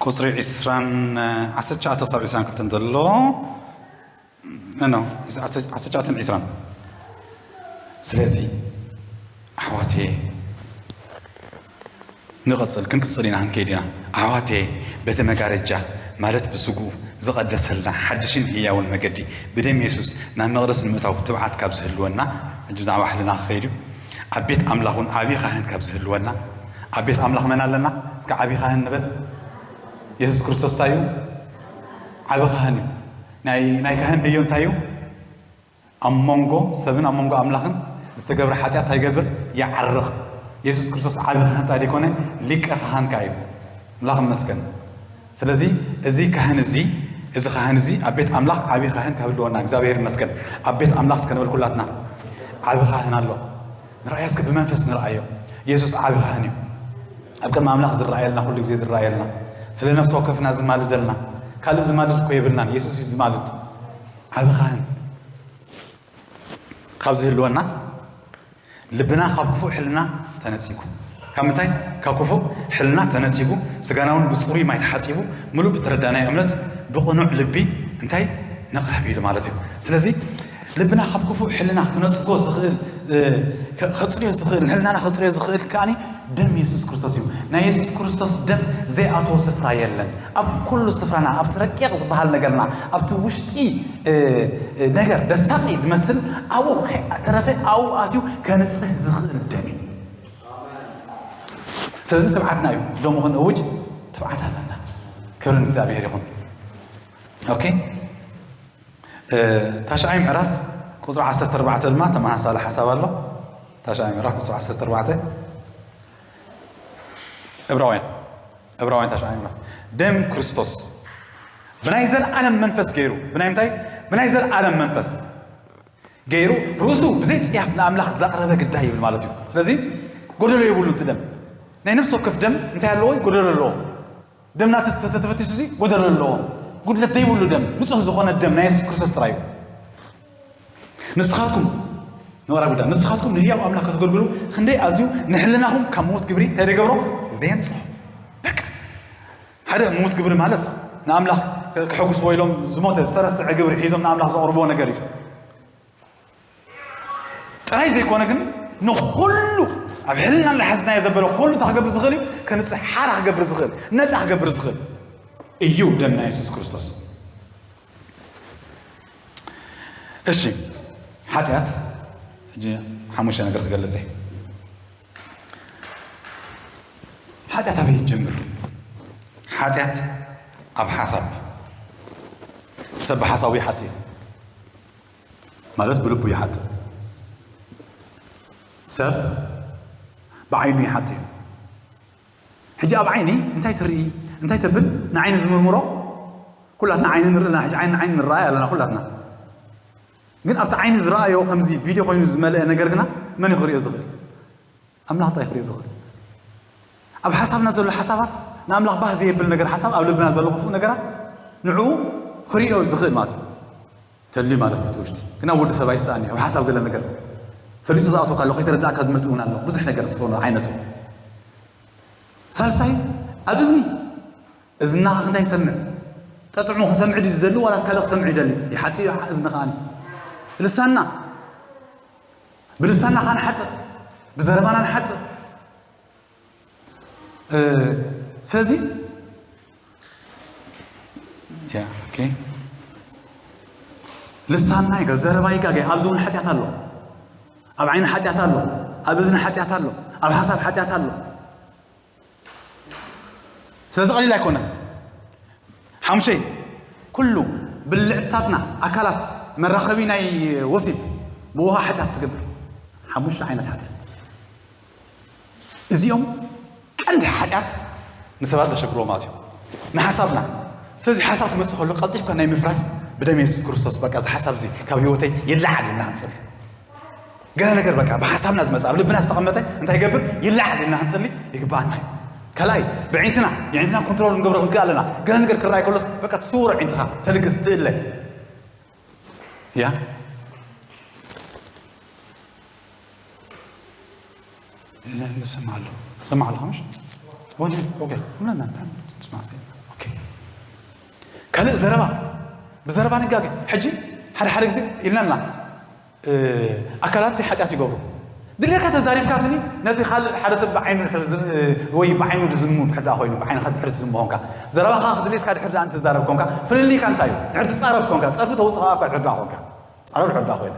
ቁፅሪ ዒስራን ዓሰርተ ትሽዓተ ክሳብ ዒስራን ክልተን ዘሎ ኖ ዓሰርተ ትሽዓተን ዒስራን ስለዚ ኣሕዋቴ ንቐጽል ክንቅጽል ኢና ክንከይድ ኢና ኣሕዋተየ በቲ መጋረጃ ማለት ብስግኡ ዝቐደሰልና ሓድሽን ህያውን መገዲ ብደም የሱስ ናብ መቕደስ ንምእታው ትብዓት ካብ ዝህልወና ሕጂ ብዛዕባ ሕልና ክኸይድ እዩ ኣብ ቤት ኣምላኽ እውን ዓብዪ ካህን ካብ ዝህልወና ኣብ ቤት ኣምላኽ መን ኣለና እስከ ዓብዪ ካህን ንበል የሱስ ክርስቶስ እንታይ እዩ ዓብዪ ካህን እዩ ናይ ካህን ዕዮ እንታይ እዩ ኣብ መንጎ ሰብን ኣብ መንጎ ኣምላኽን ዝተገብረ ሓጢኣት እንታይ ይገብር? ይዓርቕ። የሱስ ክርስቶስ ዓቢ ካህን እንታይ ደይኮነ? ሊቀ ካህን ከኣ እዩ። ኣምላኽ ይመስገን። ስለዚ እዚ ካህን እዚ እዚ ካህን እዚ ኣብ ቤት ኣምላኽ ዓቢ ካህን ካብ ህልወና እግዚኣብሔር ይመስገን። ኣብ ቤት ኣምላኽ እስከ ንበል ኩላትና ዓቢ ካህን ኣሎ። ንርኣዮ እስከ ብመንፈስ ንርኣዮ። የሱስ ዓቢ ካህን እዩ። ኣብ ቅድሚ ኣምላኽ ዝረኣየልና ኩሉ ግዜ ዝረኣየልና ስለ ነፍሲ ወከፍና ዝማልደልና ካልእ ዝማልድ እኮ የብልናን። የሱስ እዩ ዝማልድ። ዓቢ ካህን ካብ ዝህልወና ልብና ካብ ክፉእ ሕልና ተነጺጉ ካብ ምንታይ ካብ ክፉእ ሕልና ተነጺጉ ስጋናውን ብጽሩይ ማይ ተሓጺቡ ምሉእ ብተረዳናይ እምነት ብቕኑዕ ልቢ እንታይ ንቕረብ ኢሉ ማለት እዩ ስለዚ ልብና ካብ ክፉእ ሕልና ክነጽጎ ዝኽእል ከጽርዮ ዝኽእል ንሕልናና ከጽርዮ ዝኽእል ከኣ ደም የሱስ ክርስቶስ እዩ ናይ የሱስ ክርስቶስ ደም ዘይኣትዎ ስፍራ የለን ኣብ ኩሉ ስፍራና ኣብቲ ረቂቕ ዝበሃል ነገርና ኣብቲ ውሽጢ ነገር ደሳቂ ዝመስል ኣብኡ ተረፈ ኣብኡ ኣትዩ ከንጽህ ዝኽእል ደም እዩ ስለዚ ትብዓትና እዩ ደሙ ክንእውጅ ትብዓት ኣለና ክብርን እግዚኣብሔር ይኹን ኦኬ ታሽዓይ ምዕራፍ ቁፅሪ ዓሰርተ ኣርባዕተ ድማ ተመሳሳሊ ሓሳብ ኣሎ ታሽዓይ ምዕራፍ ቁፅሪ ዓሰርተ ኣርባዕተ ዕብራውያን ዕብራውያን ታሽዓይ ምዕራፍ ደም ክርስቶስ ብናይ ዘለዓለም መንፈስ ገይሩ ብናይ ምንታይ ብናይ ዘለዓለም መንፈስ ገይሩ ርእሱ ብዘይ ፅያፍ ንኣምላኽ ዘቕረበ ግዳይ ይብል ማለት እዩ ስለዚ ጎደሎ የብሉ እቲ ደም ናይ ነፍሲ ወከፍ ደም እንታይ ኣለዎ ጎደሎ ኣለዎ ደምና ተተፈቲሱ ሲ ጎደሎ ኣለዎ ጉድለት ዘይብሉ ደም ንፁህ ዝኾነ ደም ናይ የሱስ ክርስቶስ ጥራይ እዩ ንስኻትኩም ንወራ ጉዳ ንስኻትኩም ንህያው ኣምላኽ ከተገልግሉ ክንደይ ኣዝዩ ንሕልናኹም ካብ ምዉት ግብሪ እንታይ ደገብሮ ዘየንፅሖ በቃ ሓደ ምዉት ግብሪ ማለት ንኣምላኽ ክሕጉስዎ ኢሎም ዝሞተ ዝተረስዐ ግብሪ ሒዞም ንኣምላኽ ዘቕርብዎ ነገር እዩ ጥራይ ዘይኮነ ግን ንኹሉ ኣብ ሕልና እናሓዝናዮ ዘበለ ኩሉ እንታይ ክገብር ዝኽእል እዩ? ከንጽሕ፣ ሓራ ክገብር ዝኽእል፣ ነጻ ክገብር ዝኽእል እዩ ደም ናይ የሱስ ክርስቶስ። እሺ፣ ሓጢኣት፣ ሕጂ ሓሙሽተ ነገር ክገልጽ እየ። ሓጢኣት ኣበይ ይጀምር? ሓጢኣት ኣብ ሓሳብ። ሰብ ብሓሳቡ ይሓጢ እዩ፣ ማለት ብልቡ ይሓጢ። ሰብ ብዓይኑ ይሓጢ እዩ። ሕጂ ኣብ ዓይኒ እንታይ ትርኢ፣ እንታይ ተብል፣ ንዓይኒ ዝምርምሮ ኩላትና ዓይኒ ንርኢ ኣለና። ሕጂ ዓይኒ ንዓይኒ ንረኣይ ኣለና ኩላትና። ግን ኣብቲ ዓይኒ ዝረኣዮ ከምዚ ቪድዮ ኮይኑ ዝመልአ ነገር ግና መን እዩ ክርእዮ ዝኽእል? ኣምላኽ ጥራይ ክርእዮ ዝኽእል። ኣብ ሓሳብና ዘሎ ሓሳባት ንኣምላኽ ባህ ዘየብል ነገር ሓሳብ፣ ኣብ ልብና ዘሎ ክፉእ ነገራት ንዕኡ ክርእዮ ዝኽእል ማለት እዩ። ተልዩ ማለት እዩ እቲ ውሽጢ። ግን ኣብ ወዲ ሰብ ኣይሰኣን እዩ። ኣብ ሓሳብ ገለ ነገር ፈሊጹ ዝኣትወካ ኣሎ፣ ከይተረዳእካ ዝመጽእ እውን ኣሎ። ብዙሕ ነገር ዝኾነ ዓይነቱ። ሳልሳይ፣ ኣብ እዝኒ። እዝንኻ እንታይ ይሰምዕ? ጠጥዑሙ ክሰምዕ ድዩ ዝደሊ ዋላስ ካልእ ክሰምዕ ይደሊ? ይሓቲ እዩ እዝኒ ከኣኒ። ልሳንና። ብልሳንና ኸኣ ንሓጥእ። ብዘረባና ንሓጥእ። እ፣ ስለዚ ያ፣ ኦኬ። ልሳንና ይጋ-፣ ዘረባ ይጋገ። ኣብዚ እውን ሓጢኣት ኣሎ። ኣብ ዓይኒ ሓጢኣት ኣሎ። ኣብ እዝኒ ሓጢኣት ኣሎ። ኣብ ሓሳብ ሓጢኣት ኣሎ። ስለዚ ቀሊል ኣይኮነን። ሓሙሸይ፣ ኩሉ ብልዕታትና ኣካላት መራኸቢ ናይ ወሲብ ብውሃ ሓጢኣት ትገብር። ሓሙሽተ ዓይነት ሓጢኣት። እዚኦም ቀንዲ ሓጢኣት ንሰባት ዘሸግርዎ ማለት እዩ። ንሓሳብና። ስለዚ ሓሳብ ክመጽእ ከሎ ቀልጢፍካ ናይ ምፍራስ ብደም የሱስ ክርስቶስ በቃ እዚ ሓሳብ እዚ ካብ ህይወተይ ይለዓል ኢልና ክንጽሊ። ገለ ነገር በቃ ብሓሳብና ዝመጽእ ኣብ ልብና ዝተቐመጠ እንታይ ይገብር? ይለዓል ኢልና ክንጽሊ ይግብኣና እዩ። ካልኣይ ብዒንትና፣ የዒንትና ኮንትሮል ክንገብሮ ክንክእል ኣለና። ገለ ነገር ክረኣይ ከሎስ በቃ ትስውሮ ዒንትኻ፣ ተልግስ፣ ትእለ። ያ። ንሰምዕ ኣሎ። ሰምዕ ኣለኻ ምሽ? ወኒ፣ ኦኬ። ምናና፣ ስማ ሰይ። ኦኬ። ካልእ ዘረባ። ብዘረባ ንጋገ። ሕጂ፣ ሓደ ሓደ ግዜ ኢልና ኣለና። እ፣ ኣካላት ሓጢኣት ይገብሩ። ድሌካ ተዛሪብካ ስኒ፣ ነቲ ካልእ ሓደ ሰብ ብዓይኑ ድሕር ዝ-፣ እ፣ ወይ ብዓይኑ ድዝሙ ድሕር ደኣ ኮይኑ፣ ብዓይንኻ ድሕር ትዝሙ ኮንካ፣ ዘረባኻ ክድሌትካ ድሕር ደኣ እንትዛረብ ኮንካ፣ ፍልልይካ እንታይ እዩ? ድሕር ትጻረፍ ኮንካ፣ ጸርፊ ተውጽእ ኣፍካ ድሕር ደኣ ኮንካ፣ ጻረፍ ድሕር ደኣ ኮይኑ።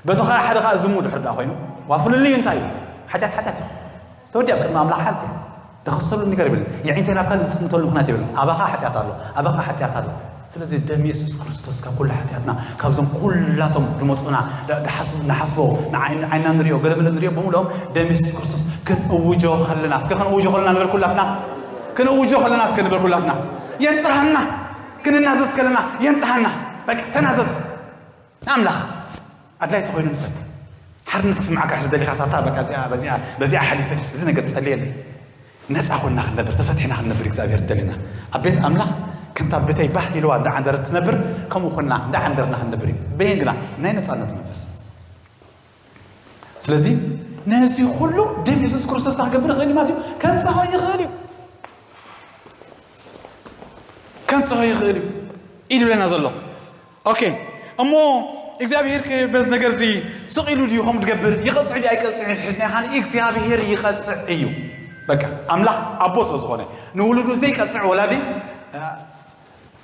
በቲ ኸኣ ሓደ ኸኣ ዝሙ ድሕር ደኣ ኮይኑ፣ ዋ ፍልልዩ እንታይ እዩ? ሓጢኣት ሓጢኣት እዩ። ተወዲኣ ኣብ ቅድሚ ኣምላኽ ሓንቲ ደኸሰሉ ነገር ይብል። የዒንተይ ናብ ካልእ ዝጥምተሉ ምኽንያት የብልን። ኣባኻ ሓጢኣት ኣሎ፣ ኣባኻ ሓጢኣት ኣሎ። ስለዚ ደም የሱስ ክርስቶስ ካብ ኩሉ ሓጢኣትና፣ ካብዞም ኩላቶም ዝመጹና፣ ዳ-፣ ዳሓስቡ-፣ ንሓስቦ፣ ንዓይ-፣ ንዓይና ንሪኦ፣ ገለመለ ንሪኦ፣ ብምልኦም ደም የሱስ ክርስቶስ ክንእውጆ ከለና፣ እስከ ክንእውጆ ከለና ንበል ኩላትና፣ ክንእውጆ ከለና እስከ ንበል ኩላትና፣ የንጽሃና፣ ክንናዘዝ ከለና የንጽሃና። በቃ ተናዘዝ። ንኣምላኽ ኣድላይ ተኾይኑ ንሰብ ሓርነት ክስምዓካ ሕዚ ደሊኻ ሳታ በቃ እዚኣ፣ በዚኣ፣ በዚኣ ሓሊፈ እዚ ነገር ጸልየለይ። ነጻ ኾንና ክንነብር፣ ተፈቲሕና ክንነብር እግዚኣብሔር ደሊና። ኣብ ቤት ኣምላኽ ከምታ ቤተይ ባህ ኢልዋ እንዳዓንደረት ትነብር፣ ከምኡ ኾንና እንዳዓንደርና ክንነብር እዩ። በየን ግና? ናይ ነጻነት መንፈስ። ስለዚ ነዚ ኩሉ ደም የሱስ ክርስቶስ እንታይ ክገብር ይኽእል እዩ ማለት እዩ? ከንጽሆ ይኽእል እዩ። ከንጽሆ ይኽእል እዩ። እዩ ዝብለና ዘሎ። ኦኬ፣ እሞ እግዚኣብሔር ከ በዚ ነገር እዚ ስቕ ኢሉ ድዩ ከምኡ ዝገብር? ይቐጽዕ ድዩ ኣይቀጽዕን? ሕድና ኢኻን እግዚኣብሔር ይቐጽዕ እዩ። በቃ፣ ኣምላኽ ኣቦ ስለ ዝኾነ፣ ንውሉዱ ዘይቀጽዕ ወላዲ፣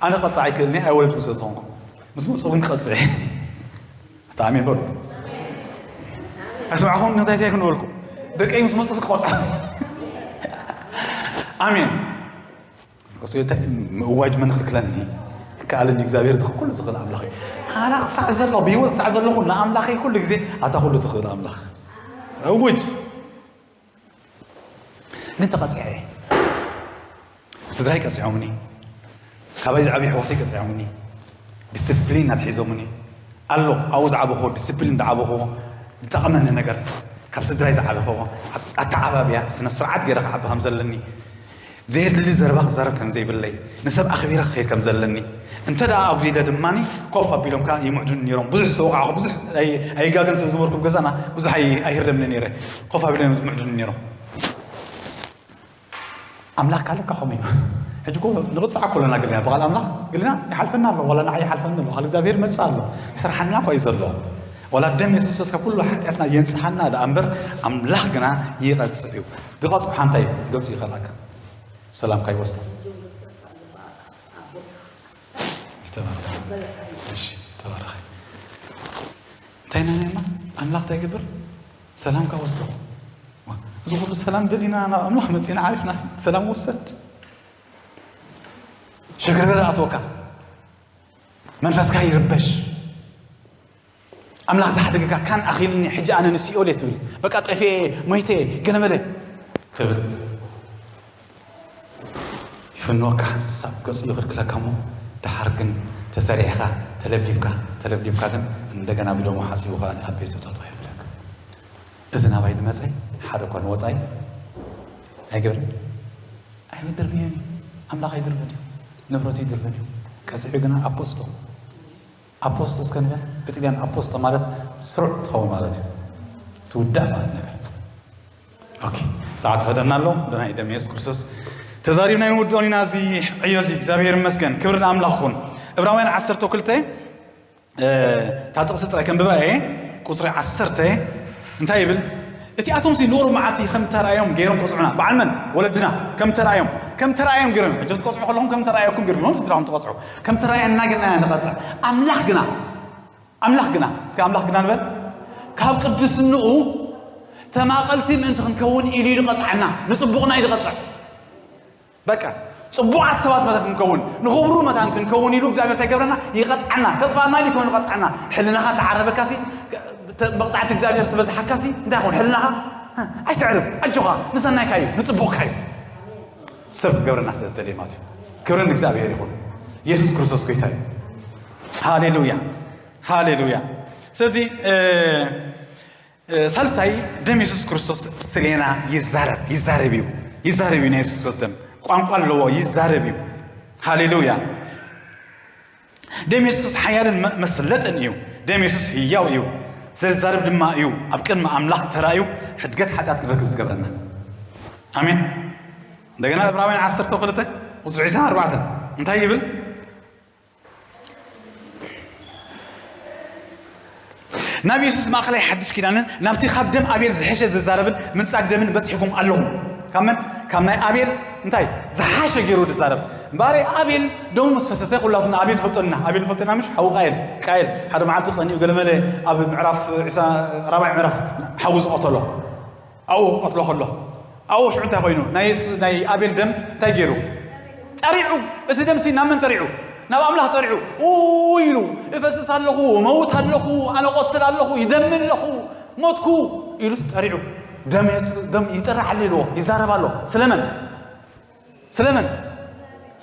ኣነ ክቐጽዕ ኣይክእልን እየ፣ ኣይወለድኩ ስለ ዝኾንኩ። ምስ መጹ ግን ክቐጽዕ እየ። ኣታ ኣሜን በሉ። ኣይሰማዕኹም? እንታይ እንታይ ክንበልኩ? ደቀይ ምስ መጹ ክቐጽዑ። ኣሜን። ከሱ እንታይ ምእዋጅ መን ክልክለኒ? ይከኣለኒ፣ እግዚኣብሔር ዝኽ-፣ ኩሉ ዝኽእል ኣምላኽ እዩ። ኣና ክሳዕ ዘለኹ፣ ብህይወት ክሳዕ ዘለኹ ንኣምላኸይ ኩሉ ግዜ ኣታ ኩሉ ዝኽእል ኣምላኽ። እውጅ። ግን ተቐጺዐ እየ። ስድራይ ቀጺዖምኒ። ካባይ ዝዓብዩ ኣሕዋተይ ቀጺዖምኒ። ዲስፕሊን ኣትሒዞምኒ። ኣሎ፣ ኣብኡ ዝዓበኽዎ፣ ዲስፕሊን ዝዓበኽዎ፣ ዝጠቐመኒ ነገር፣ ካብ ስድራይ ዝዓበኽዎ፣ ኣተዓባብያ፣ ስነ ስርዓት ገይረ ክዓቢ ከም ዘለኒ፣ ዘየድሊ ዘረባ ክዛረብ ከም ዘይብለይ፣ ንሰብ ኣኽቢረ ክኸይድ ከም ዘለኒ፣ እንተ ደኣ ኣጉዲለ ድማኒ ኮፍ ኣቢሎም ከኣ ይምዕዱኒ ነይሮም። ብዙሕ ዝተወቃዕኹ፣ ብዙሕ ኣይ-፣ ኣይጋገን ስለ ዝበርኩ ኣብ ገዛና ብዙሕ ኣይ-፣ ኣይህረምን ነይረ። ኮፍ ኣቢሎም እዮም ዝምዕዱኒ ነይሮም። ኣምላኽ ካለካ ከምኡ እዩ። ሕጂ እኮ ንቕጻዕ እኮ ኣለና ገሊና፣ ብቓል ኣምላኽ ገሊና ይሓልፈና ኣሎ፣ ዋላ ንዓይ ይሓልፈኒ ኣሎ፣ ቃል እግዚኣብሔር ይመጽእ ኣሎ፣ ይሰርሓና እኮ እዩ ዘሎ። ወላ ደም የሱስ ክርስቶስ ካብ ኩሉ ሓጢኣትና የንጽሓና ደኣ እምበር፣ ኣምላኽ ግና ይቐጽዕ እዩ። ዝቐጽዖ ሓንታይ ገጹ ይኸልኣካ፣ ሰላምካ ይወስዶ። ይተባረኽ። እሺ፣ ተባረኽ። እንታይ ነና ኣምላኽ እንታይ ይገብር? ሰላምካ ወስዶ። ዋ፣ እዚ ኩሉ ሰላም ደሊና ናብ ኣምላኽ መጺና ዓሪፍና ሰላም ወሰድ። ሸግረገረ ኣትወካ። መንፈስካ ይርበሽ። ኣምላኽ ዝሓደገካ ካን ኣኺልኒ፣ ሕጂ ኣነ ንሲኦል እየ ትብል። በቃ ጠፊኤ፣ ሞይተ፣ ገለመለ ትብል። ይፍንወካ ሓንሳብ ገጹ ይኽልክለካ እሞ፣ ደሓር ግን ተሰሪዕኻ፣ ተለብሊብካ፣ ተለብሊብካ ግን እንደገና ብደሙ ሓጺቡ ከኣ ኣብ ቤቱ ጠጠው የብለካ። እዚ ናባይ ዝመጸ ሓደ እኳ ንወጻኢ ኣይገብርን። ኣይድርብዮን እዩ። ኣምላኽ ኣይድርብን እዩ። ንብረቱ ይድርብን እዩ። ቀጺዑ ግና ኣፖስቶ፣ ኣፖስቶ እስከ ንበል። ብጥልያን ኣፖስቶ ማለት ስሩዕ ትኸውን ማለት እዩ። ትውዳእ ማለት ነገር። ኦኬ፣ ሰዓት ኸደና ኣሎ። ብናይ ደም የሱስ ክርስቶስ ተዛሪብና ንውድኦን ኢና። እዚ ዕዮ እዚ እግዚኣብሔር ይመስገን። ክብሪ ንኣምላኽ ይኹን። ዕብራውያን ዓሰርተ ክልተ፣ እ፣ እታ ጥቕሲ ጥራይ ከንብባ እየ። ቁጽሪ ዓሰርተ እንታይ ይብል? እቲኣቶምሲ ንቑሩብ መዓልቲ ከም ተራእዮም ገይሮም ቀጽዑና። በዓል መን? ወለድና ከም ተራእዮም፣ ከም ተራእዮም ገይሮም። ሕጂ ክትቀጽዑ ከለኹም ከም ተራእየኩም ገይሮም ስድራኹም ትቐጽዑ። ከም ተራእየና ጌርና ኢና ንቐጽዕ። ኣምላኽ ግና፣ ኣምላኽ ግና፣ እስከ ኣምላኽ ግና ንበል። ካብ ቅድስንኡ ተማቐልቲ ምእንቲ ክንከውን ኢሉ እዩ ዝቐጽዓና። ንጽቡቕና እዩ ዝቐጽዕ። በቃ ጽቡቓት ሰባት መታን ክንከውን፣ ንኽብሩ መታን ክንከውን ኢሉ እግዚኣብሔር እንታይ ይገብረና? ይቐጽዓና። ከጥፋእና ኢሉ ይኮን ይቐጽዓና። ሕልናኻ ተዓረበካሲ፣ ተ-፣ መቕጻዕቲ እግዚኣብሔር ትበዝሓካሲ፣ እንታይ ይኾን? ሕልናኻ ኣይትዕርብ፣ ኣጆኻ፣ ንሰናይካ እዩ፣ ንጽቡቕካ እዩ። ሰብ ክገብረና ስለ ዝደለየ ማለት እዩ። ክብሪ ንእግዚኣብሔር ይኹን። የሱስ ክርስቶስ ጎይታ እዩ። ሃሌሉያ፣ ሃሌሉያ። ስለዚ፣ እ፣ እ፣ ሳልሳይ፣ ደም የሱስ ክርስቶስ ስሌና ይዛረብ፣ ይዛረብ እዩ። ይዛረብ እዩ፣ ናይ የሱስ ክርስቶስ ደም ቋንቋ ኣለዎ፣ ይዛረብ እዩ። ሃሌሉያ። ደም የሱስ ሓያልን መ-፣ መስለጥን እዩ። ደም የሱስ ህያው እዩ። ስለ ዝዛረብ ድማ እዩ ኣብ ቅድሚ ኣምላኽ ተራእዩ ሕድገት ሓጢኣት ክንረክብ ዝገብረና። ኣሜን። እንደገና ዕብራውያን ዓሰርተ ክልተ ቁጽሪ ዕስራን ኣርባዕተን እንታይ ይብል? ናብ የሱስ ማእከላይ ሓድሽ ኪዳንን ናብቲ ካብ ደም ኣቤል ዝሐሸ ዝዛረብን ምንጻግ ደምን በጺሕኩም ኣለኹም። ካብ መን? ካብ ናይ ኣቤል እንታይ ዝሓሸ ገይሩ ዝዛረብ? እምበኣር ኣቤል ደሙ ምስ ፈሰሰ ኩላትና ኣቤል ንፈልጦ ኢና። ኣቤል ንፈልጦ ኢና ምሽ? ሓው ቃየል። ቃየል ሓደ መዓልቲ ቀኒኡ ገለመለ ኣብ ምዕራፍ ዕስራ ራብዓይ ምዕራፍ ሓው ዝቐተሎ። ኣብኡ ክቐትሎ ከሎ፣ ኣብኡ ሽዑ እንታይ ኮይኑ? ናይ የሱ-፣ ናይ ኣቤል ደም እንታይ ገይሩ? ጠሪዑ። እቲ ደምሲ ናብ መን ጠሪዑ? ናብ ኣምላኽ ጠሪዑ። ኡ ኢሉ፣ "እፈስስ ኣለኹ፣ እመውት ኣለኹ፣ ኣነ ቆስል ኣለኹ፣ ይደሚ ኣለኹ፣ ሞትኩ" ኢሉስ ጠሪዑ። ደም የሱ-፣ ደም ይጠርዓሉ ኢልዎ፣ ይዛረብ ኣሎ። ስለመን? ስለመን?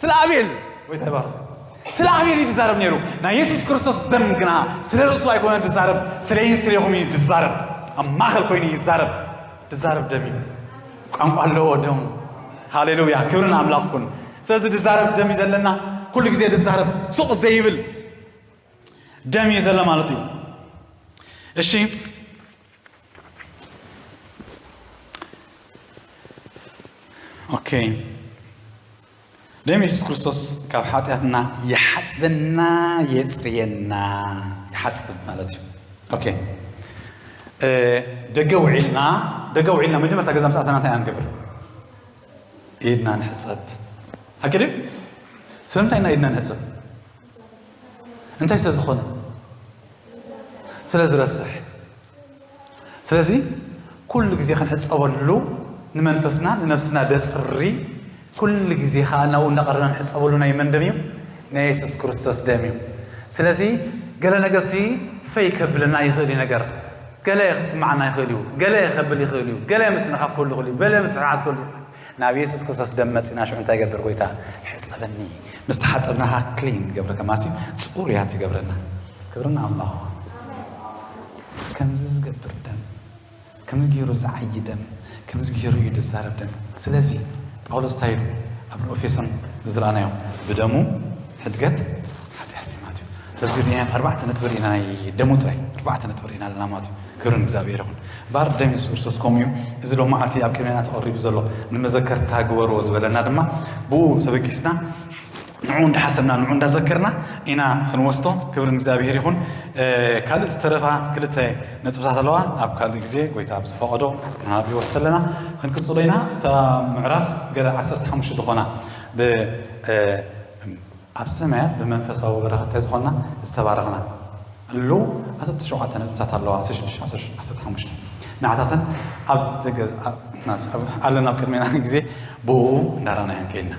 ስለ ኣቤል። ጎይታ ይባርኽ። ስለ ኣቤል እዩ ዝዛረብ ነይሩ። ናይ የሱስ ክርስቶስ ደም ግና ስለ ርእሱ ኣይኮነ ዝዛረብ፣ ስለይን ስለይኹም እዩ ዝዛረብ። ኣብ ማእከል ኮይኑ ይዛረብ። ዝዛረብ ደም እዩ። ቋንቋ ኣለዎ ደሙ። ሃሌሉያ፣ ክብሪ ንኣምላኽ ይኹን። ስለዚ ዝዛረብ ደም እዩ ዘለና። ኩሉ ግዜ ዝዛረብ ሱቕ ዘይብል ደም እዩ ዘሎ ማለት እዩ። እሺ፣ ኦኬ። ደም የሱስ ክርስቶስ ካብ ሓጢኣትና ይሓጽበና፣ የጽርየና፣ ይሓጽብ ማለት እዩ። ኦኬ። እ፣ ደገ ውዒልና፣ ደገ ውዒልና መጀመርታ ገዛ ምስ ኣተና እንታይ ኢና ንገብር? ኢድና ንሕጸብ። ሓቂ ድዩ? ስለምንታይ ኢና ኢድና ንሕጸብ? እንታይ ስለ ዝኾነ? ስለ ዝረስሕ። ስለዚ ኩሉ ግዜ ክንሕጸበሉ፣ ንመንፈስና ንነፍስና ደጽሪ፣ ኩሉ ግዜ ከኣ ናብኡ እናቐረብና ንሕጸበሉ ናይ መን ደም እዩ? ናይ የሱስ ክርስቶስ ደም እዩ። ስለዚ ገለ ነገርሲ ፈይ ከብለና ይኽእል እዩ ነገር። ገለ ክስማዓና ይኽእል እዩ፣ ገለ ከብል ይኽእል እዩ፣ ገለ ምትንኻፍ ክህሉ ይኽእል እዩ፣ ገለ ምትሕሓዝ ክህሉ ይኽእል እዩ። ናብ የሱስ ክርስቶስ ደም መጺና ሽዑ እንታይ ይገብር ጎይታ? ሕጸበኒ። ምስ ተሓጸብና ክሊን ይገብረካ ማለት እዩ፣ ጽሩያት ይገብረና። ክብሪ ንኣምላኽ። ከምዚ ዝገብር ደም፣ ከምዚ ገይሩ ዝዓዪ ደም፣ ከምዚ ገይሩ እዩ ዝዛረብ ደም። ስለዚ ጳውሎስ እንታይ ኢሉ ኣብ ኤፌሶን ዝረኣናዮ? ብደሙ ሕድገት ሓጢኣት እዩ ማለት እዩ። ስለዚ ርኢና ኣርባዕተ ነጥቢ ርኢና፣ ናይ ደሙ ጥራይ ኣርባዕተ ነጥቢ ርኢና ኣለና ማለት እዩ። ክብሪ ንእግዚኣብሔር ይኹን። ባር ደም የሱስ ክርስቶስ ከምኡ እዩ። እዚ ሎማዓንቲ ኣብ ቅድሜና ተቐሪቡ ዘሎ ንመዘከርታ ግበርዎ ዝበለና ድማ ብኡ ተበጊስና ንዕኡ እንዳሓሰብና ንዕኡ እንዳዘከርና ኢና ክንወስዶ። ክብሪ ንእግዚኣብሔር ይኹን። ካልእ ዝተረፋ ክልተ ነጥብታት ኣለዋ። ኣብ ካልእ ግዜ ጎይታ ኣብ ዝፈቐዶ ንሃብ ህይወት ከለና ክንቅጽሎ ኢና። እታ ምዕራፍ ገለ ዓሰርተ ሓሙሽተ ዝኾና ብ ኣብ ሰማያት ብመንፈሳዊ በረኸት እንታይ ዝኾንና ዝተባረኽና ኣለዉ። ዓሰርተ ሸውዓተ ነጥብታት ኣለዋ። ዓሰርተ ሽዱሽተ ዓሰርተ ሓሙሽተ ንዓታተን ኣብ ደገ ኣለና ኣብ ቅድሜና ግዜ ብኡ እንዳራናየን ከይድና